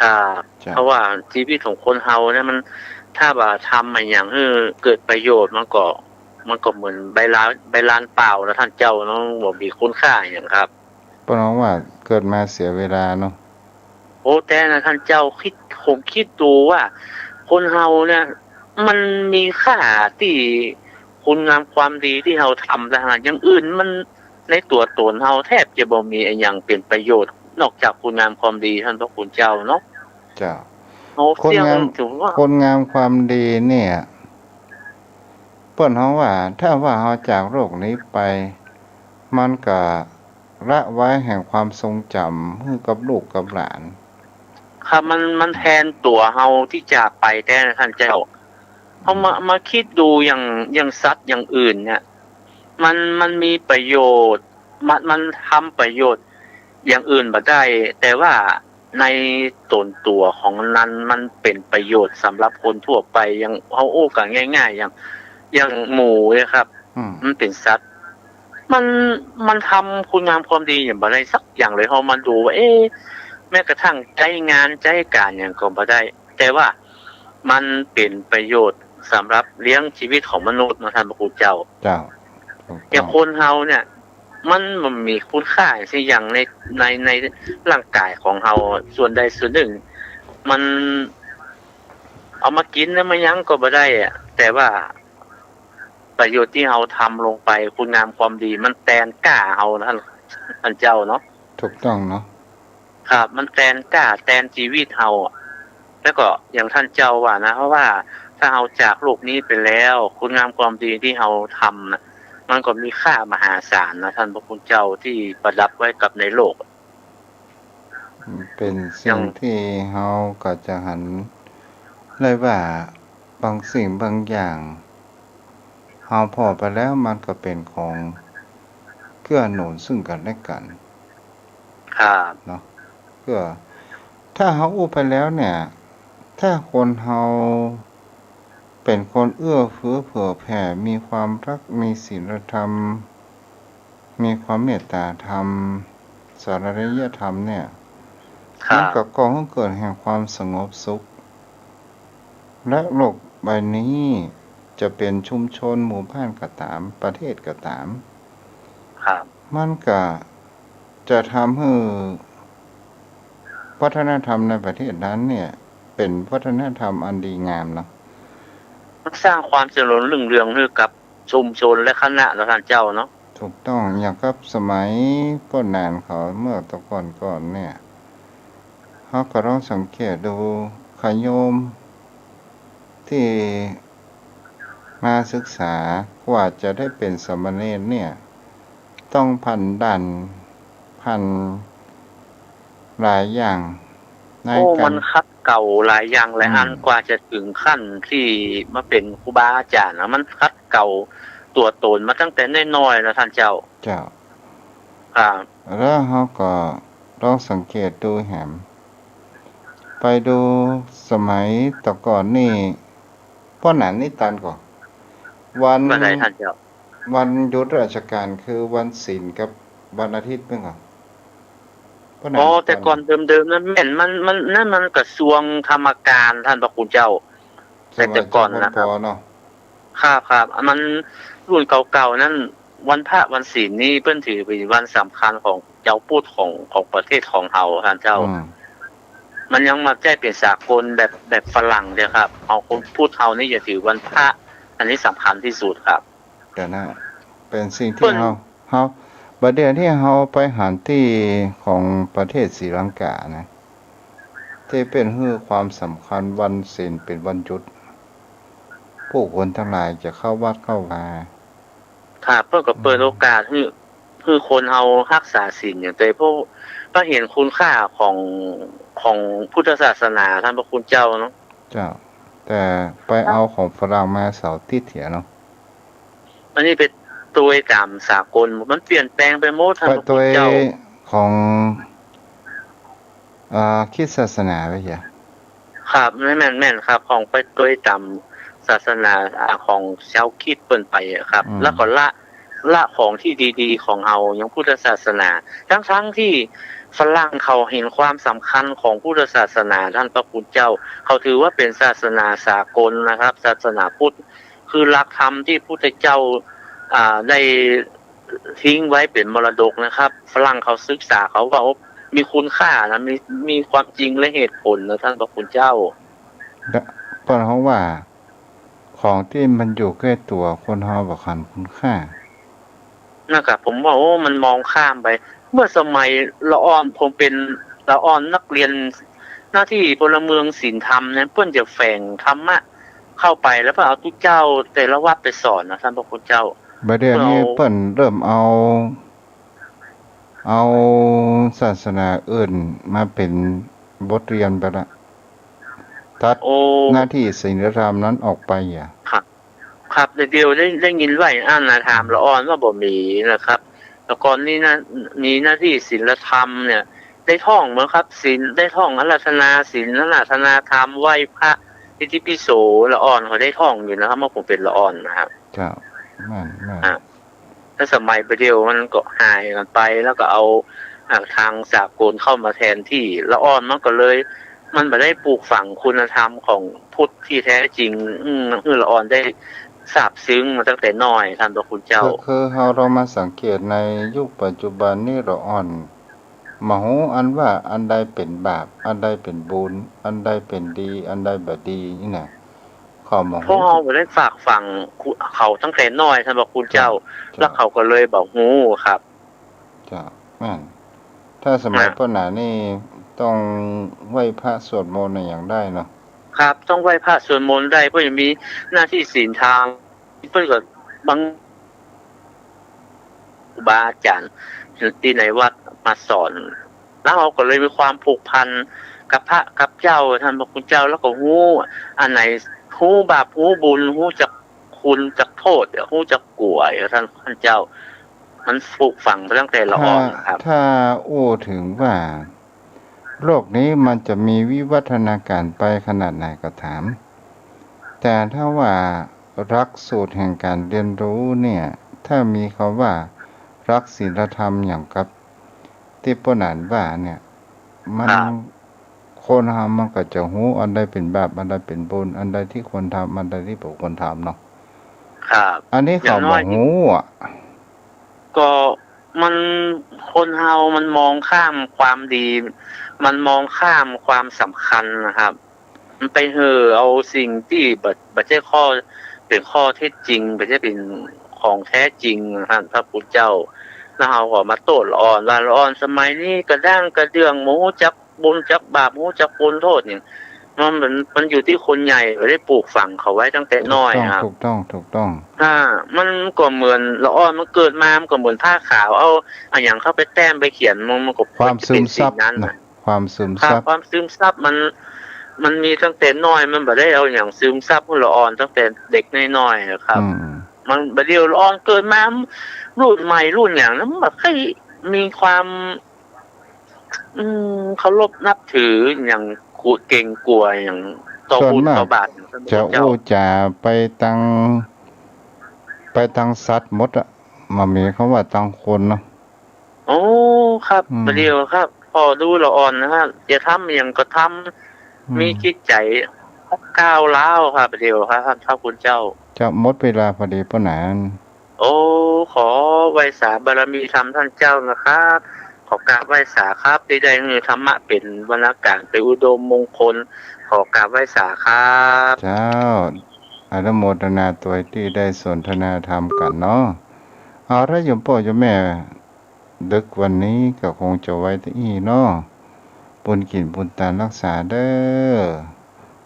ครับ เจ้า เพราะว่าชีวิตของคนเฮาเนี่ยมัน ถ้าว่าทำอะหยังหื้อเกิดประโยชน์ มันก็ มันก็เหมือนใบลาน ใบลานเปล่านะต้านเจ้าเนาะ บ่มีคุณค่าอะหยังครับ เปิ้นว่าเกิดมาเสียเวลาเนาะ โอ้ แต่นะท่านเจ้า คิด ผมคิดดูว่า คนเฮาเนี่ย มันมีค่าตี้คุณงามความดีตี้เฮาทำต่างหาก อย่างอื่นมันในตั๋วต๋นเฮาแทบจะบ่มีอะหยังเป๋นประโยชน์ นอกจากคุณงามความดี ท่านพระคุณเจ้าเนาะ เจ้า เฮา คนงาม เสี้ยง ถือว่า คนงามความดีเนี่ย เปิ้นฮ้องว่า ถ้าว่าเฮาจากโลกนี้ไป มันก็ละไว้แห่งความทรงจ๋ำหื้อกับลูกกับหลาน ครับ มัน มันแทนตั๋วเฮาตี้จากไปแต๊นะท่านเจ้า เฮามา อืม มาคิดดูอย่าง อย่างสัตว์อย่างอื่นเนี่ย มัน มันมีประโยชน์ มัน มันทำประโยชน์อย่างอื่นบ่ได้ แต่ว่าในต๋นตั๋วของมันนั้น มันเป๋นประโยชน์สำหรับคนทั่วไป อย่างเฮาอู้กั๋นง่ายๆ อย่าง อย่างหมูเนี่ยครับ อืม มันเป๋นสัตว์ มัน มันทำคุณงามความดีหยังบ่ได้สักอย่างเลย เฮามาดูว่า เอ๊ะ แม้กระทั่งใจ๊งานใจ๊ก๋านหยังก็บ่ได้ แต่ว่ามันเป๋นประโยชน์สำหรับเลี้ยงชีวิตของมนุษย์เนาะ ท่านพระคุณเจ้า เจ้า ถูกต้อง อย่างคนเฮาเนี่ย มันบ่มีคุณค่าสักอย่างใน ใน ในร่างกายของเฮาส่วนใดส่วนหนึ่ง มันเอามากิ๋นแล้วมาหยังก็บ่ได้อะ แต่ว่าประโยชน์ตี้เฮาทำลงไป คุณงามความดี มันแตนก้าเฮานะท่าน ท่านเจ้าเนาะ ถูกต้องเนาะ ครับ มันแตนก้า แตนจีวิตเฮาอะ แล้วก็อย่างท่านเจ้าว่านะ เพราะว่าถ้าเฮาจากโลกนี้ไปแล้ว คุณงามความดีตี้เฮาทำน่ะ มันก็มีค่ามหาศาลนะ ท่านพระคุณเจ้า ตี้ประดับไว้กับในโลก เป๋นสิ่งตี้เฮาก็จะหันได้ว่า บางสิ่งบางอย่าง เฮาผ่อไปแล้วมันก็เป๋นของเกื้อหนุนซึ่งกั๋นและกั๋น ครับ เนาะ เกื้อ ถ้าเฮาอู้ไปแล้วเนี่ย ถ้าคนเฮาเป๋นคนเอื้อเฟื้อเผื่อแผ่ มีความรัก มีศีลธรรม มีความเมตตาธรรม สาริยธรรมเนี่ย ครับ มันก็ก่อหื้อเกิดแห่งความสงบสุข และโลกใบนี้จะเป๋นชุมชนหมู่บ้านก็ต๋าม ประเทศก็ต๋าม ครับ มันก็จะทำหื้อวัฒนธรรมในประเทศนั้นเนี่ย เป๋นวัฒนธรรมอันดีงามเนาะ สร้างความเจริญรุ่งเรืองหื้อกับชุมชนและคณะเนาะ ท่านเจ้าเนาะ ถูกต้อง อย่างกับสมัยป้นนานเขาเมื่อแต่ก่อนๆ เนี่ย เฮาก็ลองสังเกตดู ขะโยมตี้มาศึกษากว่าจะได้เป๋นสามเณรเนี่ย ต้องผ่านด่าน ผ่านหลายอย่างใน โอ้ ก๋าน มันขัดเกลาหลายอย่างหลายอัน อืม กว่าจะเถิงขั้นตี้มาเป๋นครูบาอาจ๋ารย์นะ มันขัดเกลาตั๋วต๋นมาตั้งแต่น้อยๆ นะท่านเจ้า เจ้า ครับ แล้วเฮาก็ลองสังเกตดูแหม ไปดูสมัยแต่ก่อนนี่ ป้นนานนี่ตันก่อ วัน วันใดท่านเจ้า วันหยุดราชการคือวันศีลกับวันอาทิตย์เปิ้นก่อ ป้นนาน อ๋อ แต่ก่อนเดิมๆ นั้นแม่น มัน มัน นั่นมันกระทรวงธรรมการ ท่านพระคุณเจ้า สมัย แต่ก่อนนะครับ จ.พ.ป. เนาะ ครับ ครับ มันรุ่นเก่าๆ นั้น วันพระวันศีลนี่เปิ้นถือเป๋นวันสำคัญของจาวพุทธของ ของประเทศของเฮา ท่านเจ้า อืม มันยังบ่ใจ้เป๋นสากลแบบ แบบฝรั่งเตื้อครับ ของคนพุทธเฮานี่จะถือวันพระ อันนี้สำคัญตี้สุดครับ เดี๋ยวนะ เป๋นสิ่งตี้ เปิ้น เฮา เฮา บ่าเดี่ยวนี้เฮาไปหันตี้ของประเทศศรีลังกานะ ตี้เปิ้นหื้อความสำคัญวันศีลเป๋นวันหยุด ผู้คนตังหลายจะเข้าวัดเข้าวา ครับ เปิ้นก็เปิด อืม โอกาสหื้อ หื้อคนเฮาฮักษาศีลอย่างเดียว เพราะ เพราะเห็นคุณค่าของ ของพุทธศาสนา ท่านพระคุณเจ้าเนาะ เจ้า แต่ไปเอาของฝรั่งมาเสาร์อาทิตย์เหียเนาะ อันนี้ไปตวยต๋ามสากล มันเปลี่ยนแปลงไปหมด ท่านพระคุณเจ้า ไปตวยของ อ่า คริสต์ศาสนาไปเหีย ครับ แม่น แม่น แม่นครับ ของไปตวยต๋ามศาสนา อ่า ของจาวคริสต์เปิ้นไปอะครับ อืม แล้วก็ละ ละของตี้ดีๆ ของเฮา อย่างพุทธศาสนา ทั้งๆ ตี้ฝรั่งเขาเห็นความสำคัญของพุทธศาสนา ท่านพระคุณเจ้า เขาถือว่าเป๋นศาสนาสากลนะครับ ศาสนาพุทธ คือหลักธรรมตี้พุทธเจ้า อ่า ได้ทิ้งไว้เป๋นมรดกนะครับ ฝรั่งเขาศึกษา เขาว่า โอ้ มีคุณค่านะ มี มีความจริงและเหตุผลนะ ท่านพระคุณเจ้า และเปิ้นฮ้องว่า ของตี้มันอยู่ใก้ตั๋วคนเฮาบ่หันคุณค่า นะครับ ผมว่า โอ้ มันมองข้ามไป เมื่อสมัยละอ่อน ผมเป๋นละอ่อนนักเรียนหน้าที่พลเมืองศีลธรรมเนี่ย เปิ้นจะแฝงธรรมะเข้าไป แล้วเปิ้นเอาตุ๊เจ้าแต่ละวัดไปสอนนะ ท่านพระคุณเจ้า บ่าเดี่ยวนี้ เปิ้นเอา เปิ้นเริ่มเอา เอาศาสนาอื่นมาเป๋นบทเรียนไปละ ตัด โอ้ หน้าที่ศีลธรรมนั้นออกไปอะ ครับ ครับ เดี๋ยวได้ ได้ยินว่าอั้นนะ ถามละอ่อนว่าบ่มีนะครับ แต่ก่อนนี้นะ มีหน้าที่ศีลธรรมเนี่ย ได้ท่องบ่ครับ ศีล ได้ท่องอาราธนาศีล อาราธนาธรรม ไหว้พระ อิติปิโส ละอ่อนก็ได้ท่องอยู่นะครับ เมื่อผมเป๋นละอ่อนนะครับ เจ้า แม่น แม่น ฮะ แล้วสมัยบ่าเดี่ยวมันก็หายกั๋นไป แล้วก็เอา อ่า ทางสากลเข้ามาแทนที่ ละอ่อนมันก็เลย มันบ่ได้ปลูกฝังคุณธรรมของพุทธที่แท้จริง อืม หื้อละอ่อนได้ซาบซึ้งมาตั้งแต่น้อย ท่านพระคุณเจ้า ก็คือเฮาลองมาสังเกตในยุคปัจจุบันนี้ ละอ่อนบ่ฮู้อันว่าอันใดเป๋นบาป อันใดเป๋นบุญ อันใดเป๋นดี อันใดบ่ดีนี่นะ เขาบ่ฮู้ เพราะเฮาบ่ได้ฝากฝังเขาตั้งแต่น้อย ท่านพระคุณเจ้า เจ้า แล้วเขาก็เลยบ่ฮู้ครับ เจ้า แม่น ถ้าสมัย ฮะ เปิ้นหนานี่ต้องไหว้พระสวดมนต์อะหยังได้เนาะ ครับ ต้องไหว้พระสวดมนต์ได้ เปิ้นยังมีหน้าที่ศีลธรรม เปิ้นก็บาง ครูบาอาจ๋ารย์ตี้ในวัดมาสอน แล้วเฮาก็เลยมีความผูกพันกับพระกับเจ้า ท่านพระคุณเจ้า แล้วก็ฮู้อันไหน ฮู้บาป ฮู้บุญ ฮู้จักคุณจักโทษ ฮู้จักกั๋ว ท่าน ท่านเจ้า มันปลูกฝังไปตั้งแต่ละอ่อนครับ ถ้า ถ้าอู้ถึงว่า โลกนี้มันจะมีวิวัฒนาการไปขนาดไหนก็ต๋าม แต่ถ้าว่าหลักสูตรแห่งการเรียนรู้เนี่ย ถ้ามีกำว่าหลักศีลธรรมอย่างกับตี้ป้อหนานว่าเนี่ย มัน ครับ คนเฮามันก็จะฮู้อันใดเป๋นบาป อันใดเป๋นบุญ อันใดตี้ควรทำ อันใดตี้บ่ควรทำเนาะ ครับ อันนี้เขาบ่ฮู้อะ อย่างน้อย ก็มัน คนเฮามันมองข้ามความดี มันมองข้ามความสำคัญนะครับ มันไปเห่อเอาสิ่งตี้บ่ บ่ใจ้ข้อ เป๋นข้อเท็จจริง บ่ใจ้เป๋นของแท้จริงนะครับ พระพุทธเจ้า แล้วเฮาก็มาโต้ษละอ่อนว่า ละอ่อนสมัยนี้กระด้างกระเดื่อง บ่ฮู้จักบุญจักบาป บ่ฮู้จักคุณโทษเนี่ย มัน มัน มันอยู่ตี้คนใหญ่บ่ได้ปลูกฝังเขาไว้ตั้งแต่น้อยครับ ถูกต้อง ถูกต้อง ถูกต้อง อ่า มันก็เหมือนละอ่อนมันเกิดมา มันก็เหมือนผ้าขาว เอาอะหยังเข้าไปแต้มไปเขียน มัน มันก็ ความซึมซับ จะเป๋นสิ่งนั้นนะ นะ ความซึมซับ ครับ ความซึมซับมัน มันมีตั้งแต่น้อย มันบ่ได้เอาหยังซึมซับหื้อละอ่อนตั้งแต่เด็กน้อยๆ อะครับ อืม มันบ่าเดี่ยวละอ่อนเกิดมา รุ่นใหม่รุ่นหยังนะ มันบ่ค่อยมีความ อืม เคารพนับถือหยัง เกรงกลัวหยังต่อบุญต่อบาป ส่วนมากจะอู้จ๋าไปตาง ไปตางสัตว์หมดอะ บ่มีกำว่าตางคนเนาะ โอ้ ครับ อืม บ่าเดี่ยวครับ ผ่อดูละอ่อนนะครับ จะทำหยังก็ทำ อืม มีจิตใจ๋ก้าวร้าวครับ บ่าเดี่ยวครับ ท่านพระคุณเจ้า จะหมดเวลาพอดีป้อหนาน โอ้ ขอไหว้สาบารมีธรรมท่านเจ้านะครับ ขอกราบไหว้สาครับ ตี้ได้หื้อธรรมะเป๋นวรรณาการ เป๋นอุดมมงคล ขอกราบไหว้สาครับ เจ้า อนุโมทนาตวยตี้ได้สนทนาธรรมกั๋นเนาะ เอาละโยมป้อโยมแม่ ดึกวันนี้ก็คงจะไว้เต้าอี้เนาะ บุญกิ๋นบุญตานรักษาเด้อ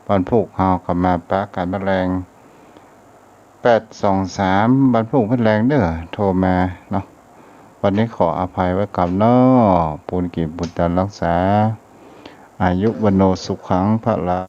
วันพูกเฮาก็มาปะกั๋นเมื่อแลง แปดสองสาม วันพูกเมื่อแลงเด้อ โทรมาเนาะ วันนี้ขออภัยไว้ก่อนเนาะ บุญกิ๋นบุญตานรักษา อายุวัณโณสุขังพละ